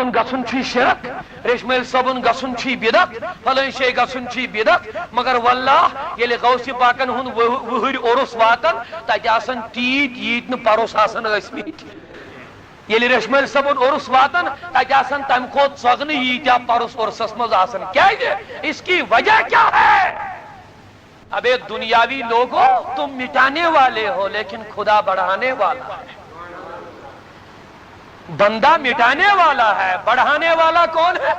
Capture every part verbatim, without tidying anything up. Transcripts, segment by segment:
گژھُن چھُے شرک، ریشمٲلۍ صٲبُن گژھُن چھُے بدعت، فلٲنۍ جایہِ گژھُن چھُے بدعت، مگر واللہ ییٚلہِ غوث پاکن ہُنٛد وُہ-، وُہٕرۍ عُرُس واتن، تتہِ آسن تیٖتۍ، ییٖتۍ نہٕ پرُس آسن ٲسمٕتۍ۔ ییٚلہِ ریشمٲلۍ صٲبُن عُرُس واتن، تتہِ آسن تمہِ کھۄتہٕ ژۄگنہٕ ییٖتیٛاہ پرُس عُرسس منٛز آسن۔ کیازِ؟ اس کی وجہ کیا ہے؟ ابے دنیاوی لوگوں، تم مٹانے والے ہو، لیکن خدا بڑھانے والا ہے۔ بندہ مٹانے والا ہے، بڑھانے والا کون ہے؟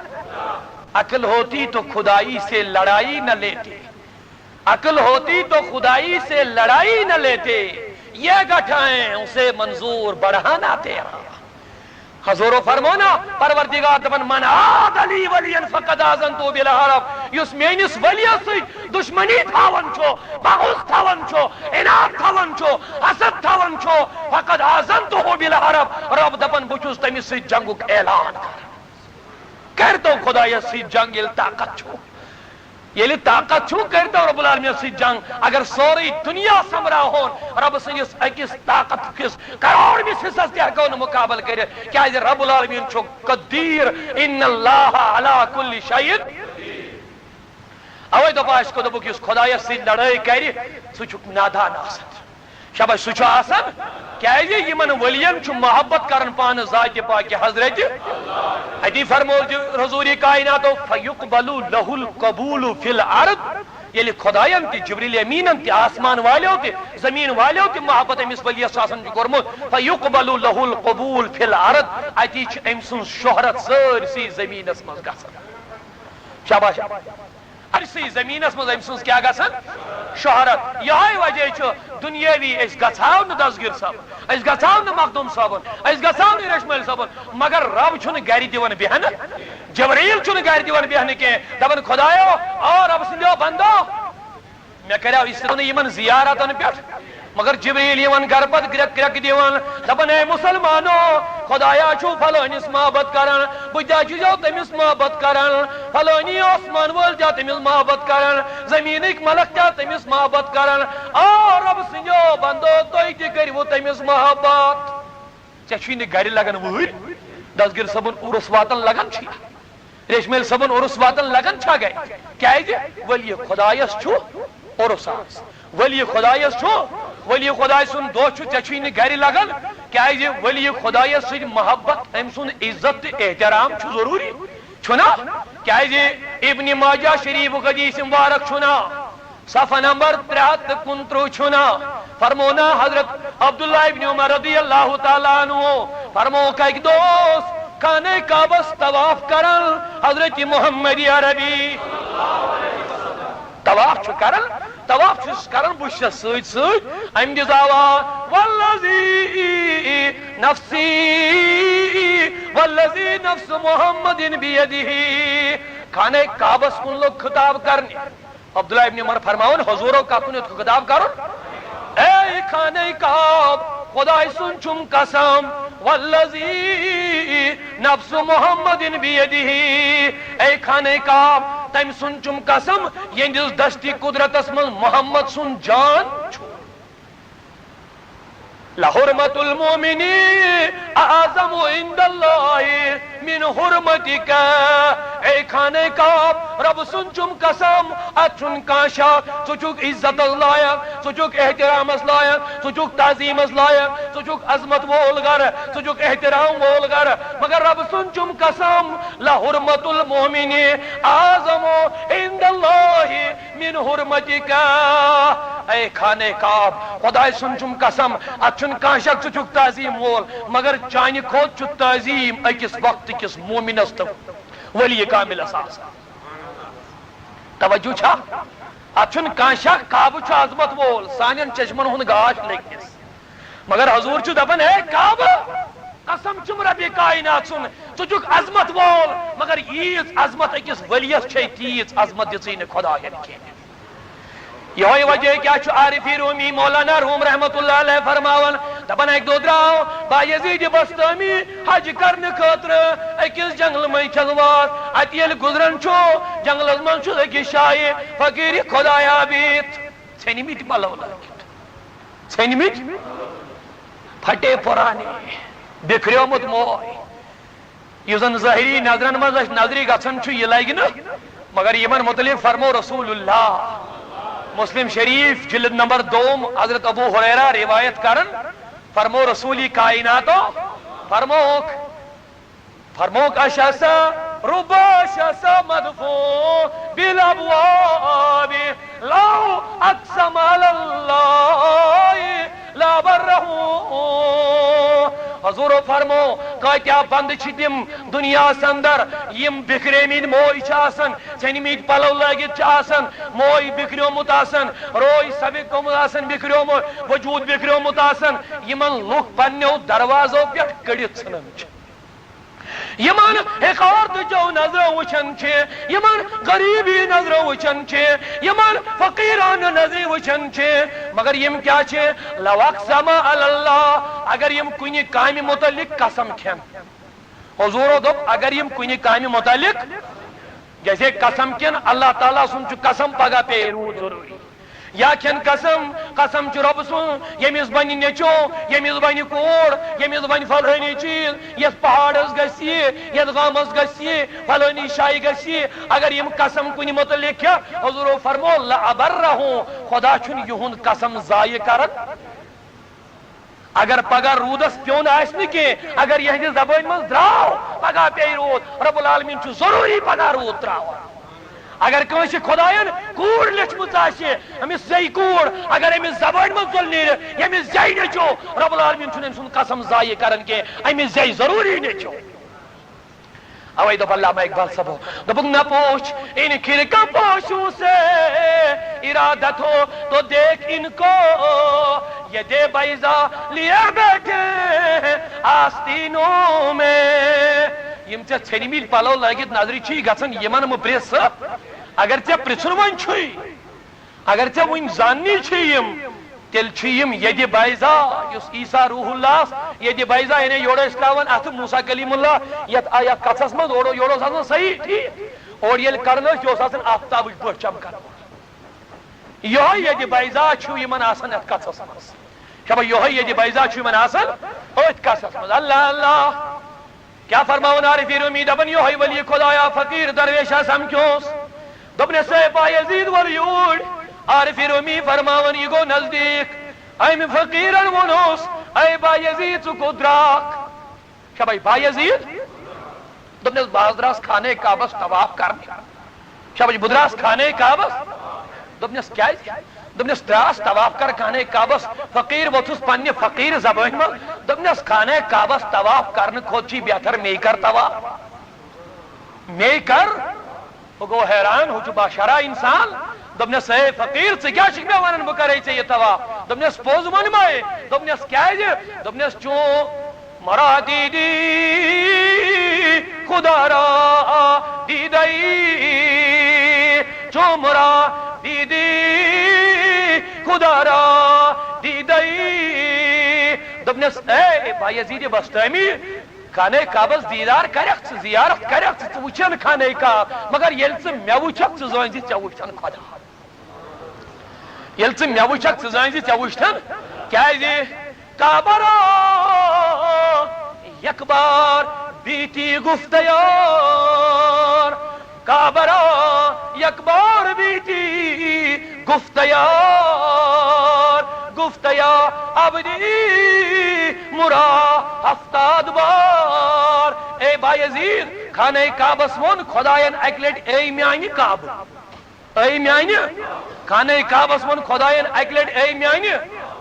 عقل ہوتی تو خدائی سے لڑائی نہ لیتے، عقل ہوتی تو خدائی سے لڑائی نہ لیتے، یہ گٹھائیں اسے منظور بڑھانا تیرا۔ حضورو فرموو نا، پروردگار دپان، "من عاد لی ولیا فقد آذنتہ بالحرب"، یُس میٲنِس ؤلیَس سۭتۍ دشمنی تھاوان چھُ، بغض تھاوان چھُ، عناد تھاوان چھُ، حسد تھاوان چھُ، "فقد آذنتہ بالحرب"، رب دپان، بہٕ چھُس تٔمِس سۭتۍ جنگُک اعلان کران۔ کٔرۍتو خدایس سۭتۍ جنگ ییٚلہِ طاقت چھُ۔ ییٚلہِ طاقت چھُ، کٔرۍتو رب العالمینس سۭتۍ جنگ۔ اگر سورُے دُنیا سۄمبراوہون رب سٕنٛدِس أکِس طاقت کِس کروڑمِس حصس تہِ ہٮ۪کو نہٕ مُقابلہٕ کٔرِتھ، کیازِ رب العالمین چھُ قدیر، ان اللہ علی کل شیء۔ اوے دوٚپ، آسہِ کو دوٚپُکھ، یُس خدایس سۭتۍ لڑٲے کرِ، سُہ چھُ نادان آسان۔ شاباش، سُہ چھُ آسان، کیازِ یِمن ؤلین چھُ محبت کران پانہٕ ذاتِ پاکہِ حضرت۔ اتی فرموو زِ حضوٗرِ کائناتو، "فیقبل لہ القبول فی الارض"، ییٚلہِ خدایَن تہِ، جبریل امیٖنَن تہِ، آسمان والیو تہِ، زمین والیو تہِ محبت أمِس ؤلیَس چھُ آسان کوٚرمُت، "فیقبل لہ القبول فی الارض"، اتی چھِ أمۍ سٕنٛز شہرت سٲرسٕے زمینس منٛز گژھان۔ شاباش۔ أرسٕے زٔمیٖنَس منٛز أمۍ سٕنٛز کیٛاہ گژھان؟ شہرت۔ یِہوٚے وجہ چھُ دُنیٲوی، أسۍ گژھو نہٕ دستگیٖر صٲبُن، أسۍ گژھو نہٕ مخدوٗم صٲبُن، أسۍ گژھو نہٕ ریشمٲلۍ صٲبُن، مگر رب چھُنہٕ گرِ دِوان بیٚہنہٕ، جبریٖل چھُنہٕ گرِ دِوان بیٚہنہٕ کینٛہہ۔ دَپان، "خۄدایو، آ رب سٕنٛدیو بندو، مےٚ کریو استعانہٕ یِمن زیارتن پٮ۪ٹھ۔" مگر جبریل یِوان گرٕ پتہٕ گرٛٮ۪کھ گرٛٮ۪کھ دِوان، دپان، "اے مسلمانو، خدایا چھُو فلٲنِس محبت کران، بہٕ تہِ چھُسو تٔمِس محبت کران، فلٲنی آسمان وٲلۍ تہِ تٔمِس محبت کران، زٔمیٖنٕکۍ ملک تہِ تٔمِس محبت کران۔ آ رب سٕنٛدیو بندو، تُہۍ تہِ کٔرِو تٔمِس محبت۔" ژےٚ چھُے نہٕ گرِ لگان وُہٕرۍ، دستگیٖر صٲبُن عُرُس واتان لگان چھُے۔ ریشمٲلۍ صٲبُن عُرُس واتان لگان چھا گرِ؟ کیازِ؟ ولی خدایس چھُ عُرُس آز۔ ولی خدایس چھُ، ولی خداے سُنٛد دۄہ چھُ، ژےٚ چھُے نہٕ گرِ لگان۔ کیازِ؟ ولی خدایس سۭتۍ محبت، أمۍ سُنٛد عزت تہٕ احترام چھُ ضروٗری، چھُنا؟ کیازِ؟ ابن ماجہ شریفُک حدیث مبارک چھُنا؟ صفحہ نمبر ترٛےٚ ہتھ تہٕ کُنترٕہ چھُنا؟ فرمونا حضرت عبداللہ ابن عمر رضی اللہ تعالیٰ عنہ، فرمووُکھ، اکہِ دۄہ اوس خانہ کعبس طواف کران حضرت محمد عربی۔ طواف چھُ کران، طواف چھُس کران، بہٕ چھُس سۭتۍ سۭتۍ۔ أمۍ دِژ آواز، "والذی نفسی، والذی نفس محمد بیدہ"۔ خانہ کعبس کُن لوٚگ خطاب کرنہِ۔ عبداللہ ابن عمر فرماوان، حضورو کتھ کُن یوت خطاب کرُن؟ اے خانہ کعب، خداے سُنٛد چھُم قسم، والذی نفس محمد بیدہ، اے خانہ کعب، تٔمۍ سُنٛد چھُم قسم، یہنٛدِس دستی قدرتس منٛز محمد سُنٛد جان چھُ۔ لحرمت المؤمن اعظم عند اللہ من حرمتک۔ اے خانہ کعب، رب سُنٛد چھُم قسم، اتھ چھُنہٕ کانٛہہ شک، ژٕ چھُکھ عزتس لایق، ژٕ چھُکھ احترامس لایق، ژٕ چھُکھ تعظیمس لایق، ژٕ چھُکھ عظمت وول گرٕ، ژٕ چھُکھ احترام وول گرٕ، مگر رب سُنٛد چھُم قسم، لحرمت المؤمن اعظم عند اللہ من حرمتک۔ اے خانہ کعب، خداے سُنٛد چھُم قسم، اتھ چھُنہٕ کانٛہہ شک، ژٕ چھُکھ تعظیم وول، مگر چانہِ کھۄتہٕ چھُ تعظیم أکِس وقتہٕ کِس مومنس تہٕ ولی کاملس آسان۔ توجہ چھا؟ اتھ چھُنہٕ کانٛہہ شک، کعبہٕ چھُ عظمت وول، سانٮ۪ن چشمن ہُنٛد گاش لٔگِس۔ مگر حضور چھُ دپان، اے کعبہٕ، قسم چھُم ربِ کائنات سُنٛد، ژٕ چھُکھ عظمت وول، مگر ییٖژ عظمت أکِس ؤلِیَس چھے، تیٖژ عظمت دِژٕے نہٕ خدایَن کینٛہہ۔ یِہوٚے وجہ کیٛاہ چھُ عارفِ روٗمی مولانا روٗم رحمتہ اللہ علیہ فرماوان، دپان، اکہِ دۄہ درٛاو بایزید بستٲمی حج کرنہٕ خٲطرٕ أکِس جنگلہٕ مٔنٛزۍ چھَس وَتھ۔ اَتہِ ییٚلہِ گُزران چھُ، جنگلس منٛز چھُ أکِس جایہِ فقیٖرِ خدایا بِہِتھ، ژھیٚنمٕتۍ پلو لٲگِتھ۔ ژھیٚنمٕتۍ، پھٹے پرانے، بِکھریومُت موے۔ یُس زن ظٲہری نظرن منٛز اسہِ نظرِ گژھان چھُ، یہِ لگہِ نہٕ، مگر یِمن متعلق فرمو رسول اللہ۔ مسلم شریف جلد نمبر دوم، حضرت ابو ہریرہ روایت کرن، فرمو رسول کائناتو، فرموک، فرموک، اشس ربش مدفوع بالابواب لو اقسم علی اللہ لابرہ۔ حضورو فرمو، کٲتیٛاہ بندٕ چھِ تِم دُنیاہس اندر، یِم بِکھریمٕتۍ موے چھِ آسان، ژھیٚنمٕتۍ پلو لٲگِتھ چھِ آسان، موے بِکھریومُت آسان، روے سبِک گوٚمُت آسان، بِکھریومُت، وجوٗد بِکھریومُت آسان، یِمن لُکھ پننیو دروازو پٮ۪ٹھ کٔڑِتھ ژھٕنان چھِ۔ یِمن حقارتٕچو نظرو وٕچھان چھِ، یِمن غریبی نظرو وٕچھان چھِ، یِمن فقیرانہٕ نظرِ وٕچھان چھِ، مگر یِم کیٛاہ چھِ؟ لو اقسم علی اللہ، اگر یِم کُنہِ کامہِ متعلق قسم کھٮ۪ن۔ حضورو دوٚپ، اگر یِم کُنہِ کامہِ متعلق، جیسے قسم کھٮ۪ن، اللہ تعالیٰ سُنٛد چھُ قسم، پگاہ پیٚیہِ روٗد ضروٗری۔ یا کھٮ۪ن قسم، قسم چھُ رۄبہٕ سُنٛد، ییٚمِس بنہِ نیٚچو، ییٚمِس بنہِ کوٗر، ییٚمِس بنہِ فلٲنی چیٖز، یَتھ پہاڑس گژھِ یہِ، یَتھ گامس گژھِ یہِ، فلٲنی جایہِ گژھِ یہِ۔ اگر یِم قسم کُنہِ متعلق کھٮ۪ن، حضورو فرمو، لابرہ، خدا چھُنہٕ یِہُنٛد قسم ضایع کران۔ اگر پگاہ روٗدس پیوٚن آسہِ نہٕ کینٛہہ، اگر یِہنٛزِ زبٲنۍ منٛز درٛاو، پگاہ پیٚیہِ روٗد، رب العالمین چھُ ضروٗری پگاہ روٗد ترٛاوان۔ اگر کٲنٛسہِ خۄداین کوٗر لیچھمٕژ آسہِ، أمِس زیٚیہِ کوٗر، اگر أمِس زبٲنۍ منٛز ژوٚل نیرِ، ییٚمِس زیٚیہِ نیٚچو، رب العالمین چھُنہٕ أمۍ سُنٛد قسم ضایع کران کینٛہہ، أمِس زیٚیہِ ضروٗری نیٚچو۔ اوے دوٚپ علامہ اقبال صٲبو، دوٚپُکھ، نہ پوچھ ان کھرکا پوشوں سے ارادت ہو تو دیکھ ان کو، یہ دے بیضا لیے بیٹھے ہیں آستینوں میں۔ یِم ژےٚ ژھیٚنمٕتۍ پلو لٲگِتھ نظرِ چھِی گژھان، یِمن مہٕ پرٛژھ۔ اگر ژےٚ پرٛژھُن وۄنۍ چھُے، اگر ژےٚ وُنہِ زاننی چھِ یِم، تیٚلہِ چھِ یِم یدِ بیضا، یُس عیسیٰ روح اللہ، یدِ بیضا، یعنی یورٕ ٲسۍ ترٛاوان اَتھٕ موسیٰ کلیم اللہ، یَتھ آ-، یَتھ کَتھَس منٛز اورٕ یورٕ اوس آسان صحیح، ٹھیٖک؟ اورٕ ییٚلہِ کَڑان ٲسۍ، یہِ اوس آسان آفتابٕچ پٲٹھۍ چمکان۔ یِہوٚے یدِ بیضا چھُ یِمَن آسان اَتھ کَتھَس منٛز۔ چھا بہٕ یِہوٚے یدِ بیضا چھُ یِمَن آسان أتھۍ کَتھَس منٛز۔ اللہ اللہ۔ کیا فرماون عارف رومی؟ دپن، یہوے ولی خدایا فقیر درویشا سمکھیوس۔ دوپنس، اے با یزید، ول یوٗرۍ۔ عارف رومی فرماون، یہِ گوٚو نزدیٖک۔ أمۍ فقیرن ووٚنُس، اے با یزید، ژٕ کوٚت درٛاکھ؟ چھا بھائی با یزید؟ دوپنس، بہٕ حظ درٛاس خانہ کعبس طواف کرنہِ۔ شاباش، بہٕ درٛاس خانہ کعبس۔ دوٚپنس، کیٛازِ؟ دوٚپنس، درٛاس طواف کر خانہ کعبس۔ فقیٖر ووٚتھُس پننہِ فقیٖر زبٲنۍ منٛز۔ دوٚپنس، خانہ کعبس طواف کرنہٕ کھۄتہٕ چھُے بہتر مے کر طواف۔ مے کر۔ ہُہ گوٚو حیران، ہُہ چھُ باشرع انسان۔ دوٚپنس، اے فقیٖر، ژٕ کیٛاہ چھُکھ مےٚ ونان، بہٕ کرے ژےٚ یہِ طواف؟ دوٚپنس، پوٚز ووٚن مے۔ دوٚپنس، کیٛازِ؟ دوٚپنس، چون مرا دیدی خدا را دیدئی، چون مرا دیدی خدا را دیدئی۔ دوٚپنس، اے با یزید بستٲمی، خانہ کعبس دیدار کرکھ ژٕ، زیارت کرکھ ژٕ، ژٕ وٕچھن خانہ کعب، مگر ییٚلہِ ژٕ مےٚ وٕچھکھ، ژٕ زٲنۍ زِ ژےٚ وٕچھتن خدا۔ ییٚلہِ ژٕ مےٚ وٕچھکھ، ژٕ زٲنۍ زِ ژےٚ وٕچھتن۔ کیٛازِ؟ کعبہ را یک بار بیتی گفت یار، کعبہ را یک بار بیتی گفت یار، گفت یا عبدی مرا ہفتاد بار۔ اے با یزید، خانہ کعبس ووٚن خداین اکہِ لٹہِ، اے میانہِ کعبہ۔ اے میانہِ، خانہ کعبس ووٚن خداین اکہِ لٹہِ، اے میانہِ،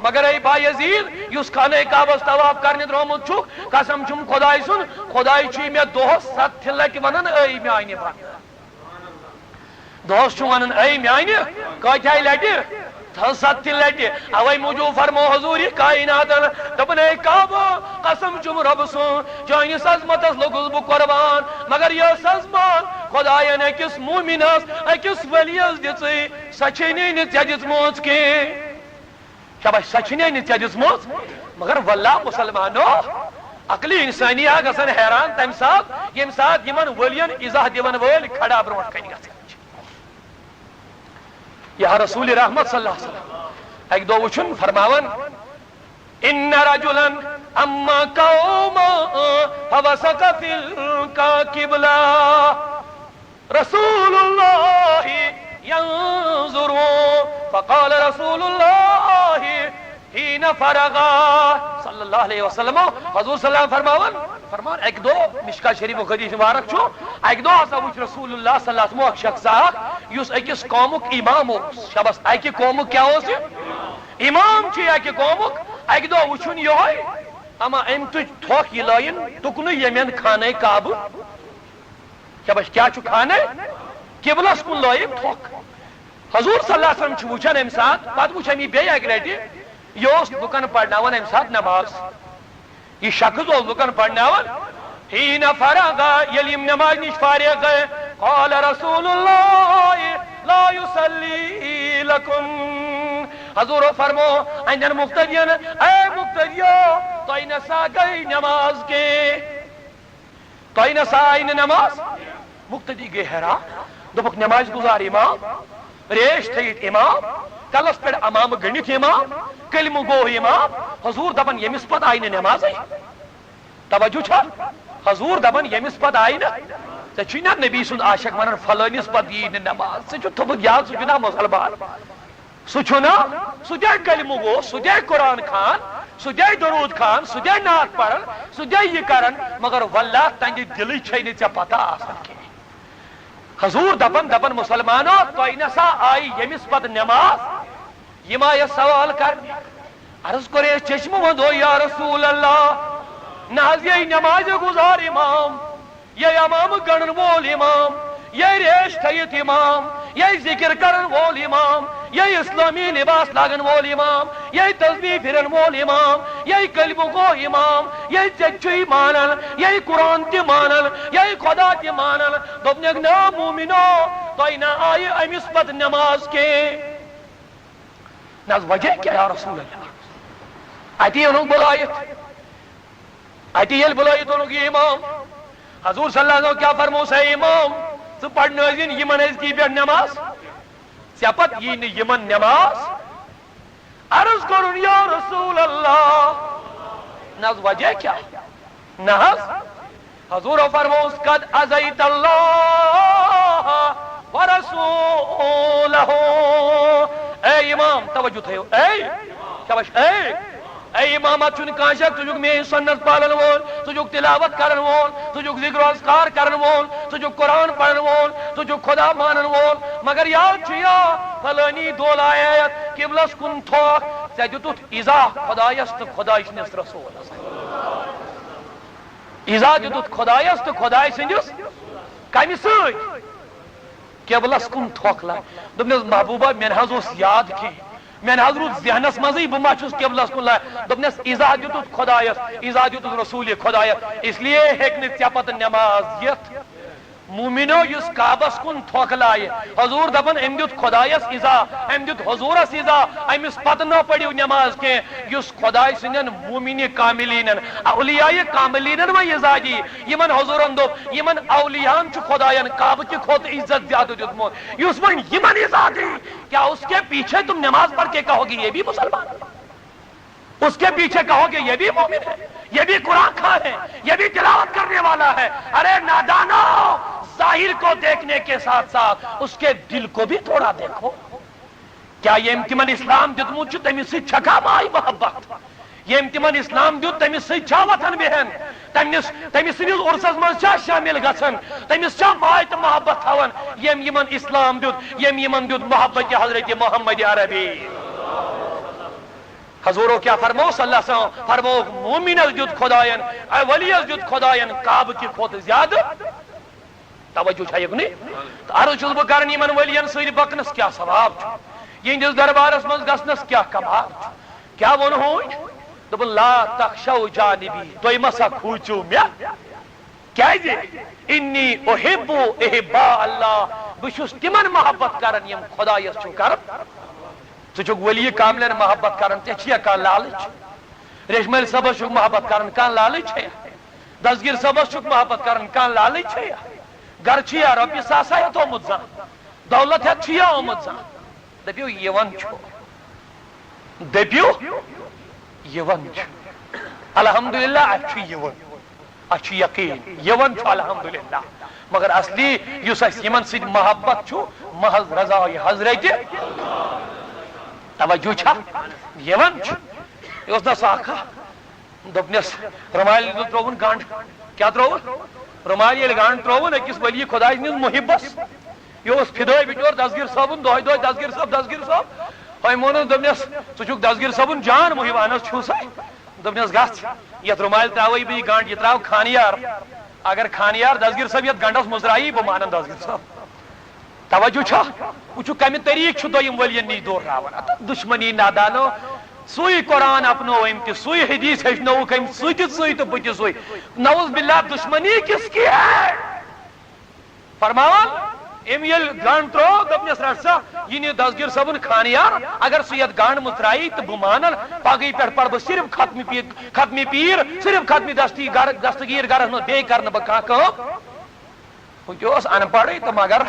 مگر اے با یزید، یُس خانہ کعبس طواف کرنہِ درٛامُت چھُکھ، قسم چھُم خداے سُنٛد، خداے چھُے مےٚ دۄہس ستتھِ لٹہِ ونان، اے میانہِ بندٕ۔ دۄہس چھُ ونان، اے میانہِ، کٲتیٛاہ لٹہِ؟ تہٕ ستتھِ لٹہِ۔ اوے موٗجوٗب فرمو حضوٗرِ کائناتن، دوٚپُن، اے کعبہ، قسم چھُم رۄبہٕ سُنٛد، چٲنِس عظمتس لوٚگُس بہٕ قربان، مگر یۄس عظمت خداین أکِس مومنس، أکِس ؤلِیس دِژٕے، سۄ چھے نے نہٕ ژےٚ دِژمٕژ کینٛہہ۔ شاباش، سۄ چھے نے نہٕ ژےٚ دِژمٕژ۔ مگر واللہ مسلمانو، عقلِ انسانی آ گژھان حیران تمہِ ساتہٕ، ییٚمہِ ساتہٕ یِمن ؤلین ایزاہ دِوان وٲلۍ کھڑا برونٛٹھ کنہِ گژھان چھِ۔ یا رسول رحمت صلی اللہ علیہ وسلم، اکہِ دۄہ وٕچھُن فرماوان، إن رجلا أما قوما فوثق في القبلة، رسول الله ينظر، فقال رسول الله حين فرغ، صلى الله عليه وسلم، حضور صلى الله عليه وسلم فرماوان، فرمان اکہِ دۄہ، مشکا شریف حدیث مبارک چھُ، اکہِ دۄہ ہسا وُچھ رسول اللہ صلی اللہ علیہ وسلم اکھ شخص اکھ، یُس أکِس قومُک امام اوس۔ شاباش، اکہِ قومُک کیا اوس یہِ؟ امام چھُ یہِ اکہِ قومُک۔ اکہِ دۄہ وُچھُن یِہوٚے، اما أمۍ تُج تھۄکھ، یہِ لٲیِن تُکنُے ییٚمٮ۪ن خانہ کعبہٕ۔ شاباش، کیا چھُ خانہ؟ قبلس کُن لٲیِن تھۄکھ۔ حضور صلی اللہ علیہ وسلم چھُ وُچھان اَمہِ ساتہٕ، پتہٕ وُچھ أمۍ یہِ بیٚیہِ اکہِ لٹہِ، یہِ اوس لُکن پرناوان اَمہِ ساتہٕ نماز۔ یہِ شخص اوس لُکن پرناوان۔ حين فرغ، ییٚلہِ یِم نماز نِش فارغ گٔے، قال رسول الله لا يصلي لكم۔ حضورو فرمو اہندٮ۪ن مقتدین، اے مقتدیو، تۄہہِ نسا گٔے نماز کینٛہہ۔ تۄہہِ نسا آیہِ نہٕ نماز؟ مقتدی گٔے حیران، دوٚپُکھ، نماز گُزار امام، ریش تھٲیِتھ امام، کلس پٮ۪ٹھ عمامہٕ گٔنڈِتھ امام، کلمہٕ گوٚو امام۔ حضور دپان، ییٚمِس پتہٕ آیہِ نہٕ نمازٕے۔ توجہ چھا؟ حضور دپان، ییٚمِس پتہٕ آیہِ نہٕ، ژےٚ چھُے نا نبی سُنٛد عاشق ونان، فلٲنِس پتہٕ یی نہٕ نماز، ژےٚ چھُ تھوٚمُت یاد، ژٕ چھُکھ نا مسلمان۔ سُہ چھُنہ، سُہ تہِ ہے کلمہٕ گوٚو، سُہ تہِ ہے قرآن خوان، سُہ تہِ ہے درود خوان، سُہ تہِ ہے نعت پران، سُہ تہِ ہے یہِ کران، مگر واللہ تہنٛدِ دلٕچ چھے نہٕ ژےٚ پتہ آسان کینٛہہ۔ حضور دپان، دپان، مسلمانو، تۄہہِ نسا آیہِ ییٚمِس پتہٕ نماز؟ یِم آیس سوال کرنہِ۔ عرض کوٚر اَسہِ، چشمہٕ وندو یا رسول اللہ، نہ حظ یہِ نمازِ گُزار امام۔ یہِ امام گنڈن وول امام، یہِ ریش تھٲیِتھ امام، یہِ ذکر کرن وول امام، یہِ اسلامی لباس لاگن وول امام، یہِ تسبیح پھرن وول امام، یہِ کلمہٕ گوٚو امام، یہِ ژےٚ چھُے مانان، یہِ قرآن تہِ مانان، یہِ خدا تہِ مانان۔ دوٚپنکھ، نا مومنو، تۄہہِ نہ آیہِ أمِس پتہٕ نماز کینٛہہ۔ نہ حظ، وجہ کیٛاہ یا رسول اللہ؟ اتی اوٚنُکھ بُلٲیِتھ۔ اتی ییٚلہِ بُلٲیِتھ اوٚنُکھ یہِ امام، حضور صلی اللہ علیہ وسلم کیٛاہ فرموس، اے امام، ژٕ پرنٲوزِن یِمن أزکی پٮ۪ٹھ نماز؟ ژےٚ پتہٕ یی نہٕ یِمن نماز؟ عرض کوٚرُن، یا رسول اللہ، نہ حظ، وجہ کیٛاہ؟ نہ حظ۔ حضورو فرموس، قد اذیت اللہ ورسولہ۔ اے امام، توجہ تھٲیِو۔ اے، شاباش، اے، اے امام، اتھ چھُنہٕ کانٛہہ شک، ژٕ چھُکھ میٲنۍ سنت پالن وول، ژٕ چھُکھ تلاوت کرن وول، ژٕ چھُکھ ذکر و اذکار کرن وول، ژٕ چھُکھ قرآن پرن وول، ژٕ چھُکھ خدا مانن وول، مگر یاد چھُ یا، فلٲنی دۄہ لایتھ قبلس کُن تھۄکھ، ژےٚ دیُتُتھ ایزا خدایس تہٕ خدایہِ سٕنٛدِس رسولس۔ ایزا دیُتُتھ خدایس تہٕ خدایہِ سٕنٛدِس کمہِ سۭتۍ؟ قبلس کُن تھۄکھ لاے۔ دوٚپنس، محبوبہ، مےٚ نہ حظ اوس یاد کینٛہہ، مےٚ نہ حظ روٗد ذہنس منٛزٕے بہٕ ما چھُس قبلس کُن لاے۔ دوٚپنس، ایزا دیُتُتھ خدایس، ایزا دیُتُتھ رسول خدایس، اس لیے ہیٚکہِ نہٕ ژےٚ پتہٕ نٮ۪ماز یِتھ۔ مومنو، یُس کعبس کُن تھۄکھ لایہِ، حضور دپان، أمۍ دیُت خدایس ایزا، أمۍ دیُت حضورس ایزا، أمِس پتہٕ نہ پٔرِو نٮ۪ماز کینٛہہ۔ یُس خدایہِ سٕنٛدٮ۪ن مومنہِ کاملینن، اولیاء کاملینن وۄنۍ ایزا دی، یِمن حضورن دوٚپ، یِمن اولیاہن چھُ خداین کعبہٕ کہِ کھۄتہٕ عزت زیادٕ دیُتمُت۔ یُس وۄنۍ یِمن ایزا دی، کیا اس کے پیچھے تم نماز پڑھ کے کہو گے، یہ بھی مسلمان ہے؟ اس کے پیچھے کہو گے، یہ بھی مومن ہے، یہ بھی قرآن خوان ہے، یہ بھی تلاوت کرنے والا ہے؟ ارے نادانو، ظاہر کو دیکھنے کے ساتھ ساتھ اس کے دل کو بھی تھوڑا دیکھو۔ کیا ییٚمۍ تِمن اسلام دیُتمُت چھُ، تٔمِس سۭتۍ چھکھا ماے محبت؟ ییٚمۍ تِمن اسلام دیُت، تٔمِس سۭتۍ چھا وۄتھان بیٚہان؟ تٔمِس، تٔمِس سٕنٛدِس عُرسس منٛز چھا شٲمِل گژھان؟ تٔمِس چھا ماے تہٕ محبت تھاوان؟ ییٚمۍ یِمن اسلام دیُت، ییٚمۍ یِمن دیُت محبت حضرت محمد عربی۔ حضورو کیا فرمو صلی اللہ علیہ وسلم؟ فرمو، مومنس دیُت خداین، اے ولیس دیُت خداین کعبہٕ کہِ کھۄتہٕ زیادٕ۔ توجہ چھا یہِ کُنُے؟ تہٕ عرض چھُس بہٕ کران، یِمن ؤلین سۭتۍ بکنس کیٛاہ ثواب چھُ؟ یِہنٛدِس دربارس منٛز گژھنس کیٛاہ کمال چھُ؟ کیٛاہ ووٚن ہوٗنۍ؟ دوٚپُن، لا تخشوا جانبی، تُہۍ مہ سا کھوٗژِو مےٚ۔ کیٛازِ؟ انی احب احباء اللہ، بہٕ چھُس تِمن محبت کران، یِم خدایس چھُ کران۔ ژٕ چھُکھ ولی کاملن محبت کران، ژےٚ چھِیا کانٛہہ لالچ؟ ریشمٲلۍ صٲبس چھُکھ محبت کران، کانٛہہ لالچ چھےٚ؟ دستگیر صٲبس چھُکھ محبت کران، کانٛہہ لالچ چھےٚ؟ گرٕ چھُ یا رۄپیہِ ساسا ہیٚتھ آمُت زانٛہہ؟ دولت ہیٚتھ چھُ یا آمُت زانٛہہ؟ دٔپِو، یِوان چھُ۔ دٔپِو، یِوان چھُ۔ الحمدللہ، اَسہِ چھُ یِوان۔ اَسہِ چھُ یقین، یِوان چھُ الحمدللہ۔ مگر اصلی یُس اَسہِ یِمن سۭتۍ محبت چھُ، محض رضا حضرت۔ توجہ چھا؟ یِوان چھُ۔ یہِ اوس نہ سُہ اکھا۔ دوٚپنس، رُمالہِ ترٛووُن گنٛڈ۔ کیٛاہ ترٛووُن؟ رُمالہِ ییٚلہِ گنٛڈ ترٛووُن أکِس ولی خداے سٕنٛدِس محبس، یہِ اوس فدٲے بِچور دستگیر صٲبُن، دۄہے دۄہے دستگیر صٲب، دستگیر صٲب۔ أمۍ ووٚنُس، دوٚپنس، "ژٕ چھُکھ دستگیر صٲبُن جان محب؟" "اہن حظ چھُسے۔" دوٚپنس، "گژھ، یتھ رُمالہِ ترٛاوَے بہٕ یہِ گنٛڈ، یہِ ترٛاو خانیار۔ اگر خانیار دستگیر صٲب یتھ گنٛڈس مُژراوی، بہٕ مانن دستگیر صٲب۔" توجہ چھا؟ وٕچھِو، کمہِ طریٖقہٕ چھُ دوٚیِم ؤلین نِش دوٗر راوان۔ اَتھ دُشمنی نادانو، سُے قرآن اپنوو أمۍ تہِ، سُے حدیث ہیٚچھنووُکھ أمۍ، سُہ تہِ سُے تہٕ بہٕ تہِ سُے۔ نعوذ باللہ، دُشمنی کس کی ہے؟ فرماوان، أمۍ ییٚلہِ گنٛڈ ترٛوو، دوٚپنس، "رٹ سا، یہِ نہِ دستگیر صٲبُن خانیار، اگر سُہ یتھ گنٛڈ مُژرایی تہٕ بہٕ مانن، پگہٕے پٮ۪ٹھ پرٕ بہٕ صرف ختمہِ پی-، ختمہِ پیٖر، صرف ختمہِ دستی گر-، دستگیر گرس منٛز، بیٚیہِ کرٕ نہٕ بہٕ کانٛہہ کٲم۔" ہُہ تہِ اوس ان پڑھٕے تہٕ مگر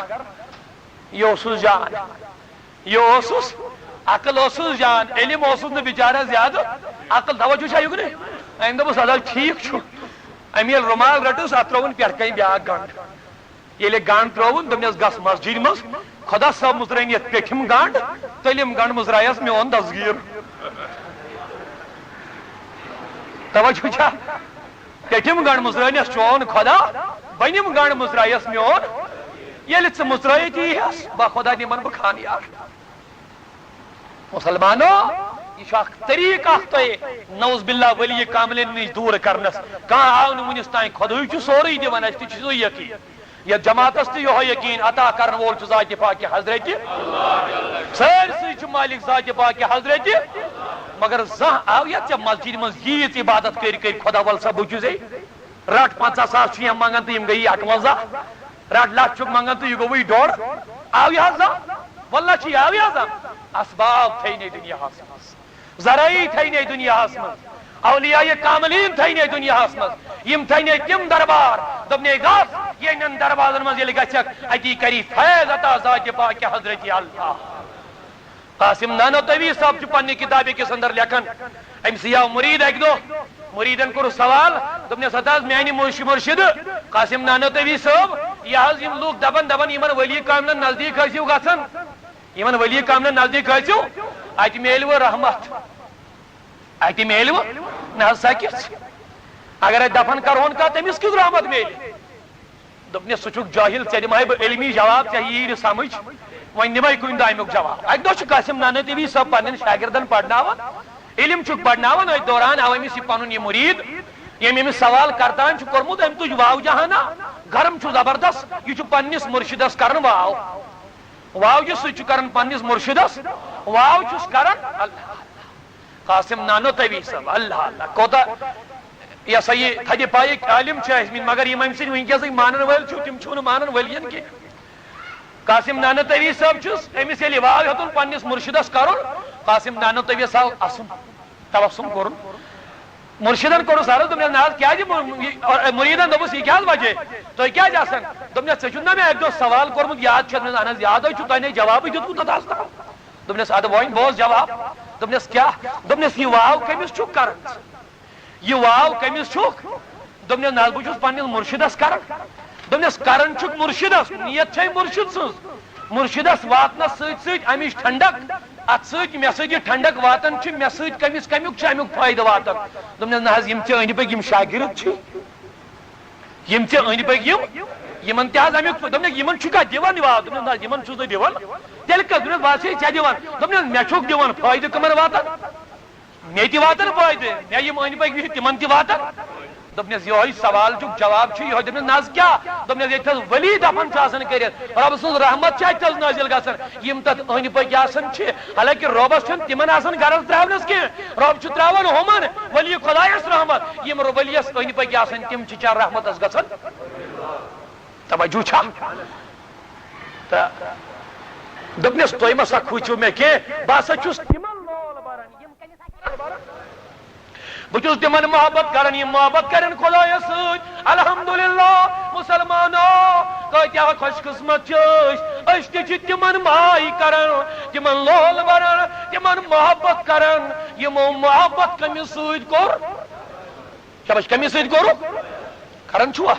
یہِ اوسُس جان، یہِ اوسُس، عقل اوسُس جان، علم اوسُس نہٕ بِچارس زیادٕ، عقل۔ توجہ چھا یُکنُے؟ أمۍ دوٚپُس، "اَدٕ حظ ٹھیٖک چھُ۔" أمۍ ییٚلہِ رُمال رٔٹٕس، اَتھ ترٛووُن پٮ۪ٹھٕ کَنۍ بیٛاکھ گنٛڈ۔ ییٚلہِ گنٛڈ ترٛووُن، دوٚپنس، "گژھ مسجدِ منٛز، خۄدا صٲب مُژرٲوِن یَتھ پیٚٹھِم گنٛڈ، تٔلِم گنٛڈ مُژرایس میون دستگیٖر۔" توجہ چھا؟ پیٚٹھِم گنٛڈ مُژرٲونس چون خۄدا، بٔنِم گنٛڈ مُژرایس میون۔ ییٚلہِ ژٕ مُژرٲیِتھ یی ہس، با خۄدا نِمن بہٕ خانیار۔ مسلمانو، یہِ چھُ اکھ طریٖقہٕ اکھ تۄہہِ نعوذ باللہ ولی کاملین نِش دوٗر کرنس۔ کانٛہہ آو نہٕ وُنِس تام، خۄدہٕے چھُ سورُے دِوان، اَسہِ تہِ چھُ سُے یقین۔ یتھ جماعتس تہِ یِہوٚے یقین عطا کرن وول چھُ ذاتِ پاکِ حضرتِ۔ سٲرسٕے چھُ مالک ذاتِ پاکِ حضرتِ۔ مگر زانٛہہ آو یتھ ژےٚ مسجدِ منٛز ییٖژ عبادت کٔرۍ کٔرۍ خۄدا ول سا بہٕ چھُسے، رٹ پنژاہ ساس چھُ یِم منٛگان تہٕ یِم گٔیی اکوَنزاہ، رٹ لچھ چھُکھ منٛگان تہٕ یہِ گوٚوُے ڈۄڈ۔ آو یہِ حظ زانٛہہ؟ واللہ چھُ یہِ آو یہِ حظ زانٛہہ؟ اسباب تھٲینَے دُنیاہس منٛز۔ ذرٲیع تھٲینَے دُنیاہَس منٛز، اولیاء کاملین تھٲینَے دُنیاہَس منٛز، یِم تھٲینَے تِم دربار، دوٚپنَے گژھ، یِہِنٛدٮ۪ن دروازَن منٛز ییٚلہِ گژھکھ، اَتی کَری فیض عطا ذاتِ پاکِ حضرتِ اللہ۔ قاسم نانوتوی صٲب چھُ پننہِ کِتابہِ کِس اندر لیکھان، أمۍ سٕے آو مُریٖد اَکہِ دۄہ، مُریٖدَن کوٚرُس سوال، دوٚپنَس، "ہتا حظ میٛانہِ مُرشِ-، مُرشِدٕ قاسم نانوتوی صٲب، یہِ حظ یِم لوٗکھ دَپان، دَپان یِمَن ؤلی کاملَن نزدیٖک ٲسِو گژھان۔" یِمن ولی کاملن نزدیٖک ٲسِو، اَتہِ میلوٕ رحمت۔ اَتہِ میلوٕ؟ نہ حظ، سا کِژھ؟ اگر اَتہِ دفن کرہون کانٛہہ، تٔمِس کیُتھ رحمت میلہِ؟ دوٚپنس، "ژٕ چھُکھ جٲہِل، ژےٚ دِمہٕ ہاے بہٕ علمی جواب، ژےٚ یی نہٕ سمجھ، وۄنۍ نِمَے کُنہِ دۄہ اَمیُک جواب۔" اَکہِ دۄہ چھُ قاسم نانوتوی صٲب پننٮ۪ن شاگردن پرناوان، علم چھُکھ پرناوان، أتھۍ دوران آو أمِس یہِ پنُن یہِ مُریٖد، ییٚمۍ أمِس سوال کرتان چھُ کوٚرمُت، أمۍ تُج واو جہانا، گرم چھُ زبردست، یہِ چھُ پننِس مُرشِدس کران واو۔ واو چھُ سُہ چھُ کران پننِس مُرشِدس، واو چھُس کران اللہ۔ قاسم نانوتوی صٲب، اللہ اللہ، کوتاہ یہِ ہسا یہِ تھدِ پایِکۍ عٲلِم چھِ ٲسمٕتۍ، مگر یِم أمۍ سٕنٛدۍ وٕنکیٚسٕکۍ مانن وٲلۍ چھِ، تِم چھِو نہٕ مانن وٲلۍ کِہیٖنۍ۔ قاسم نانوتوی صٲب چھُس، أمِس ییٚلہِ واو ہیوٚتُن پننِس مُرشِدس کرُن، قاسم نانوتوی صٲب اَسُن۔ تبسم کوٚرُن۔ مُرشِدن کوٚرُس عرض، دوٚپنس، "نہ حظ، کیٛازِ مُ-، یہِ-، مُریٖدن دوٚپُس، 'یہِ کیٛاہ حظ وجہ؟ تُہۍ کیٛازِ آسان؟' دوٚپنس، 'ژےٚ چھُتھ نہ مےٚ اَکہِ دۄہ سوال کوٚرمُت، یاد چھُ؟' دوٚپنس، 'اہن حظ، یاد حظ چھُ، تۄہہِ نے جوابٕے دیُتمُت تتھ حظ تام.'" دوٚپنس، "ادٕ وۄنۍ بوز جواب۔" دوٚپنس، "کیٛاہ؟" دوٚپنس، "یہِ واو کٔمِس چھُکھ کران ژٕ؟ یہِ واو کٔمِس چھُکھ؟" دوٚپنس، "نہ حظ، بہٕ چھُس پننِس مُرشِدس کران۔" دوٚپنس، "کران چھُکھ مُرشِدس، نیت چھے مُرشِد سٕنٛز۔ مُرشِدس واتنس سۭتۍ سۭتۍ امِچ ٹھنڈک، اتھ سۭتۍ مےٚ سۭتۍ یہِ ٹھنڈک واتان چھِ، مےٚ سۭتۍ کٔمِس کمیُک چھُ امیُک فٲیدٕ واتان؟" دوٚپنس، "نہ حظ، یِم ژےٚ أنٛدۍ پٔکۍ یِم شاگرد چھِ، یِم ژےٚ أنٛدۍ پٔکۍ یِم، یِمن تہِ حظ امیُک فٲ-،" دوٚپنکھ، "یِمن چھُکھا دِوان یہِ واو؟" دوٚپنس، "نہ حظ، یِمن چھُس نہٕ دِوان۔ تیٚلہِ کتھ؟" دوٚپنس، "بہٕ حظ چھُسے ژےٚ دِوان۔" دوٚپنس، "مےٚ چھُکھ دِوان، فٲیدٕ کٕمن واتان؟" مےٚ تہِ واتن فٲیدٕ، مےٚ یِم أنٛدۍ پٔکۍ وٕچھِتھ، تِمن تہِ واتن۔ دوٚپنس، یِہوٚے سوال چھُکھ، جواب چھُ یِہوٚے۔ دوٚپنس، نہ حظ کیٛاہ؟ دوٚپنس، ییٚتہِ تھَس ولی دفن چھُ آسان کٔرِتھ، رۄب سٕنٛز رحمت چھِ اَتہِ تھَس نٲزِل گژھان۔ یِم تَتھ أنٛدۍ پٔکۍ آسان چھِ، حالانکہِ رۄبس چھُنہٕ تِمن آسان غرض ترٛاونس کینٛہہ، رۄب چھُ ترٛاوان ہُمن ولی خۄدایس رحمت۔ یِم رو-، ولیس أنٛدۍ پٔکۍ آسان، تِم چھِ چا رحمتس گژھان؟ توجہ چھا؟ تہٕ دوٚپنس، "تُہۍ ما سا کھوٗژِو مےٚ کینٛہہ؟ بہٕ ہسا چھُس تِمن لول بران، یِم کٔمِس سۭتۍ کران؟ بہٕ چھُس تِمن محبت کران، یِم محبت کرن خۄدایس سۭتۍ۔" الحمدللہ، مسلمانو، کیٛاہ خۄش قٕسمت چھِ أسۍ، أسۍ تہِ چھِ تِمن ماے کران، تِمن لول بران، تِمن محبت کران، یِمو محبت کٔمِس سۭتۍ کوٚر؟ شاباش، کٔمِس سۭتۍ کوٚرُکھ؟ کران چھُوا؟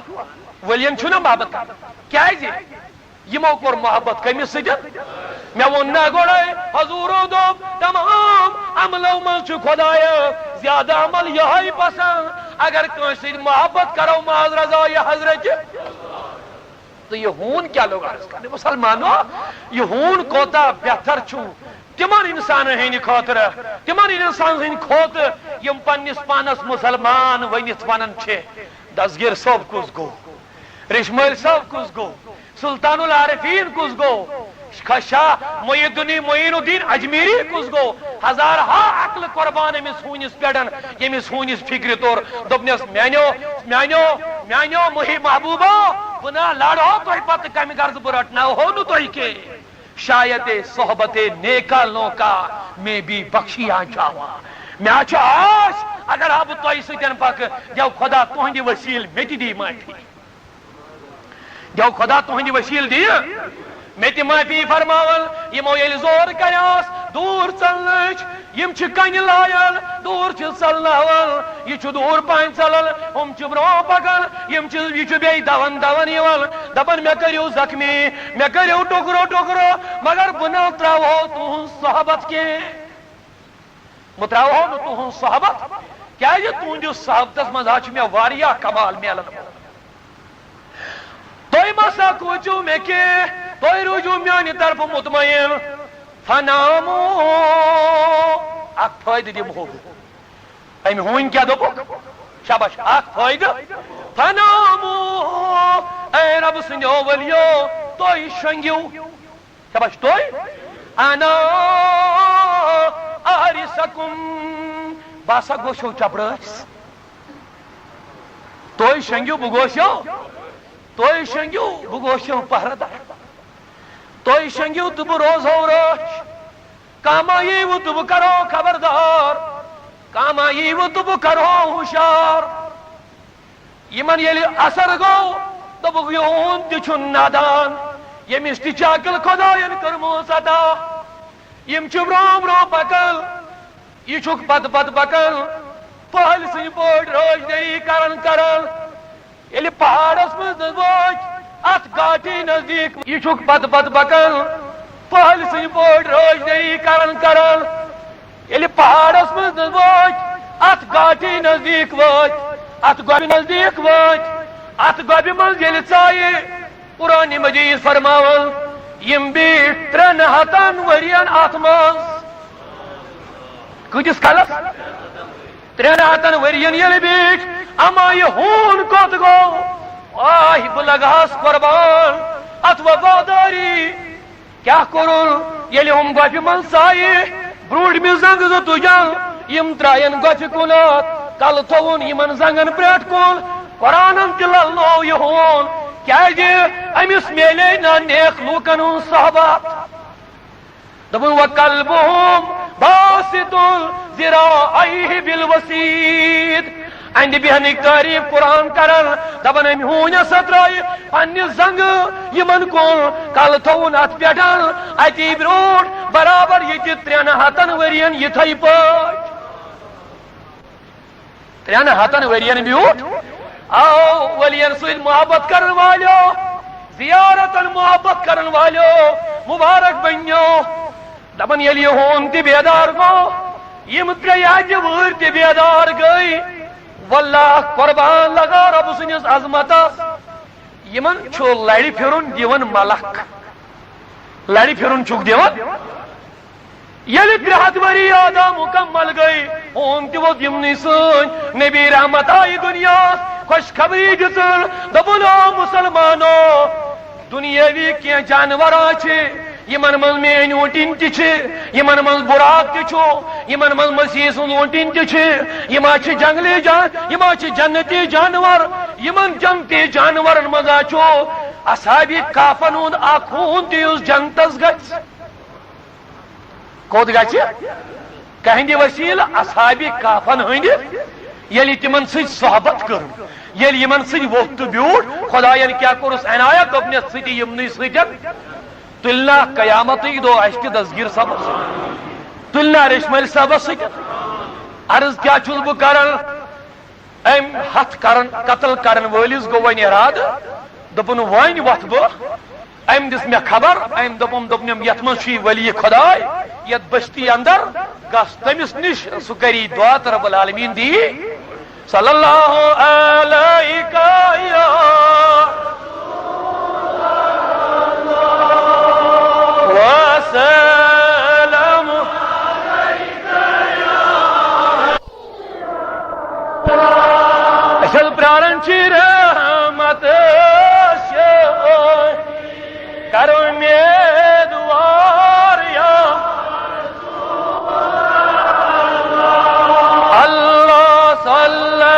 ؤلین چھُنہ محبت کران۔ کیٛازِ؟ یِمو کوٚر محبت کٔمِس سۭتۍ؟ مےٚ ووٚن نہ گۄڈَے، حضوٗرو دوٚپ، تمام عملو منٛز چھُ خۄدایہ زیادٕ عمل یِہوٚے پسنٛد۔ اگر کٲنٛسہِ سۭتۍ محبت کرو، ماز رضا یہِ حضرت۔ تہٕ یہِ ہوٗن کیٛاہ لوٚگ عرض کرنہِ؟ مسلمانو، یہِ ہوٗن کوتاہ بہتر چھُ تِمن انسانن ہٕنٛدِ خٲطرٕ، تِمن انسانن ہٕنٛدِ خٲطرٕ، یِم پننِس پانس مسلمان ؤنِتھ ونان چھِ۔ دستگیر صٲب کُس گوٚو؟ ریشمٲلۍ صٲب کُس گوٚو؟ سلطان العارفین کُس گوٚو؟ شاہ محی الدین، معین الدین اجمیری کُس گوٚو؟ ہزارہا عقل قربان أمِس ہوٗنِس پٮ۪ٹھ، ییٚمِس ہوٗنِس فِکرِ توٚر۔ دوٚپنَس، "میٛانیو، میٛانیو، میٛانیو محی محبوٗبو، بہٕ نہ لڑہو تۄہہِ پتہٕ کمہِ غرضہٕ، بہٕ رٹناوہو نہٕ تۄہہِ کینٛہہ۔ شاید صحبت نیکانو کا میں بھی بخشیاں جاواں۔" مےٚ چھُ آش، اگر ہا بہٕ تۄہہِ سۭتۍ پکہٕ، دیو خۄدا تُہنٛدِ وسیٖلہٕ مےٚ تہِ دی معٲفی۔ دیو خۄدا تُہنٛدِ وسیٖلہٕ دِیہِ مےٚ تہِ معٲفی فرماوان۔ یِمو ییٚلہِ زور کریاس دوٗر ژلنٕچ، یِم چھِ کنہِ لایان، دوٗر چھِ ژلناوان۔ یہِ چھُ دوٗر پہن ژلان، ہُم چھِ برونٛہہ پکان، یِم چھِ، یہِ چھُ بیٚیہِ دوان دوان یِوان، دپان، "مےٚ کٔرِو زخمی، مےٚ کٔرِو ٹُکرٕ ٹُکرٕ، مگر بہٕ نہ ترٛاوہو تُہنٛز صحبت کینٛہہ۔" بہٕ ترٛاوہو نہٕ تُہُنٛد صحبت، کیٛازِ تُہٕنٛدِس صحبتس منٛز حظ چھُ مےٚ واریاہ کمال میلان وول۔ تُہۍ مہ سا کھوٗژِو مےٚ کینٛہہ، تُہۍ روٗزِو میٛانہِ طرفہٕ مطمئن۔ فنامو، اکھ فٲیدٕ دِمہو بہٕ۔ أمۍ ہوٗنۍ کیٛاہ دوٚپُکھ؟ شاباش، اکھ فٲیدٕ۔ فنامو، اے رب سٕنٛدیو ؤلِیو، تُہۍ شۄنٛگِو۔ شاباش، تُہۍ۔ انا آرسکم، بہٕ ہسا گوٚژھو چپڑٲسۍ۔ تُہۍ شۄنٛگِو، بہٕ گوٚژھو، تُہۍ شۄنٛگِو، بہٕ گوٚژھو پہرٕ دار۔ تُہۍ شۄنٛگِو تہٕ بہٕ روزہو رٲچھ۔ کانٛہہ ما ییٖوٕ تہٕ بہٕ کرو خبردار، کانٛہہ ما ییٖوٕ تہٕ بہٕ کرو ہُشار۔ یِمن ییٚلہِ اثر گوٚو، دوٚپُکھ، "یہِ ہوٗن تہِ چھُنہٕ نادان، ییٚمِس تہِ چھِ عقل خۄدایَن کٔرمٕژ عطا۔" یِم چھِ برٛونٛہہ برٛونٛہہ پکان، یہِ چھُکھ پتہٕ پتہٕ پکان، پہلۍ سٕنٛدۍ پٲٹھۍ رٲچھ دٔری کران کران۔ ییٚلہِ پہاڑس منٛز وٲتۍ، اتھ گاٹھی نزدیٖک، یہِ چھُکھ پتہٕ پتہٕ پکان، پہلۍ سٕنٛدۍ پٲٹھۍ رٲچھ دٔری کران کران۔ ییٚلہِ پہاڑس منٛز وٲتۍ، اتھ گاٹھی نزدیٖک وٲتۍ، اتھ گۄبہِ نزدیٖک وٲتۍ، اتھ گۄبہِ منٛز ییٚلہِ ژایہِ، قرآن مجید فرماوان، یِم بیٖٹھۍ ترٛٮ۪ن ہتن ؤرین اتھ منٛز۔ کۭتِس کالس؟ ترٛٮ۪ن ہتن ؤرین ییٚلہِ بیٖٹھۍ، اما یہِ ہوٗن کوٚت گوٚو؟ آہ، بہٕ لگہٕ ہس قربان اتھ وفادٲری۔ کیٛاہ کوٚرُن؟ ییٚلہِ ہُم گۄپھِ منٛز ژایہِ، برٛوٗنٛٹھمہِ زنٛگہٕ زٕ تُجن، یِم ترٛایَن گۄپھِ کُنتھ، کلہٕ تھووُن یِمن زنٛگن پرٛٮ۪تھ کُن۔ قرآنن تہِ للنوو یہِ ہوٗن، کیٛازِ أمِس میلے نہ نیک لوٗکن ہُنٛد صحبت۔ دوٚپُن، "وَقَلْبُهُمْ بَاسِطٌ ذِرَاعَيْهِ بِالْوَصِيدِ۔" اَہنٛدِ بیٚہنٕکۍ تعریٖف قرآن کران، دَپان، "أمۍ ہوٗنۍ ہسا ترٛایہِ پننہِ زنٛگہٕ یِمن کُن، کلہٕ تھووُن اَتھ پٮ۪ٹھ، اَتی برٛونٛٹھ برابر ییٚتہِ ترٛٮ۪ن ہتن ؤرین یِتھے پٲٹھۍ۔" ترٛٮ۪ن ہتن ؤرین بیوٗٹھ۔ آو ؤلین سۭتۍ محبت کرن والیو، زیارتن محبت کرن والیو، مبارک بنیو۔ دپان، ییٚلہِ یہِ ہوٗن تہِ بیدار گوٚو، یِم ترٛےٚ یادِ وٲرۍ تہِ بیدار گٔے۔ واللہ قربان لگا رب سٕنٛدِس عظمتس۔ یِمن چھُ لرِ پھِرُن دِوان ملک۔ لرِ پھِرُن چھُکھ دِوان۔ ییٚلہِ ترٛےٚ ہتھ ؤری آدا مُکمل گٔے، ہوٗن تہِ ووٚتھ یِمنٕے سۭتۍ۔ نبی رحمت آیہِ دُنیاہس، خۄشخبری دِژٕن، دوٚپُن، او مُسلمانو، دُنیٲوی کینٛہہ جانور چھِ، یِمن منٛز میٲنۍ اوٗنٹِنۍ تہِ چھِ، یِمن منٛز بُراق تہِ چھُ، یِمن منٛز مسیح سُنٛد اوٗنٹِنۍ تہِ چھِ، یِم ہا چھِ جنگلی جان-، یِم ہا چھِ جنتی جانور، یِمن جنتی جانورن منٛز ہا چھُ اصحابِ کہفن ہُنٛد اکھ ہوٗن تہِ، یُس جنتس گژھِ۔ کوٚت گژھِ؟ کہندِ وسیلہٕ اصحابِ کہفن ہٕنٛدِ، ییٚلہِ تِمن سۭتۍ صحبت کٔر۔ ییٚلہِ یِمن سۭتۍ ووٚتھ تہٕ بیوٗٹھ، خۄداین کیٛاہ کوٚرُس عنایت، دوٚپنس، ژٕ تہِ یِمنٕے سۭتۍ۔ تُلنا قیامتٕکۍ دۄہ اَسہِ تہِ دستگیر صٲبس سۭتۍ، تُلنا ریشمٲلۍ صٲبس سۭتۍ۔ عرض کیٛاہ چھُس بہٕ کران؟ أمۍ ہتھ کرن، قتل کرن وٲلِس گوٚو وۄنۍ ارادٕ، دوٚپُن، وۄنۍ وۄتھٕ بہٕ۔ أمۍ دِژ مےٚ خبر، أمۍ دوٚپُم، دوٚپنم، یتھ منٛز چھُ یہِ ولی خداے، یتھ بستی اندر، گژھ تٔمِس نِش، سُہ کری دعا تہٕ رب العالمین دی۔ صلی اللہ علیک یا وسلم۔ أسۍ حظ پراران چھِ رحمت شٲہی، کر امیدوار یا اللہ صلی اللہ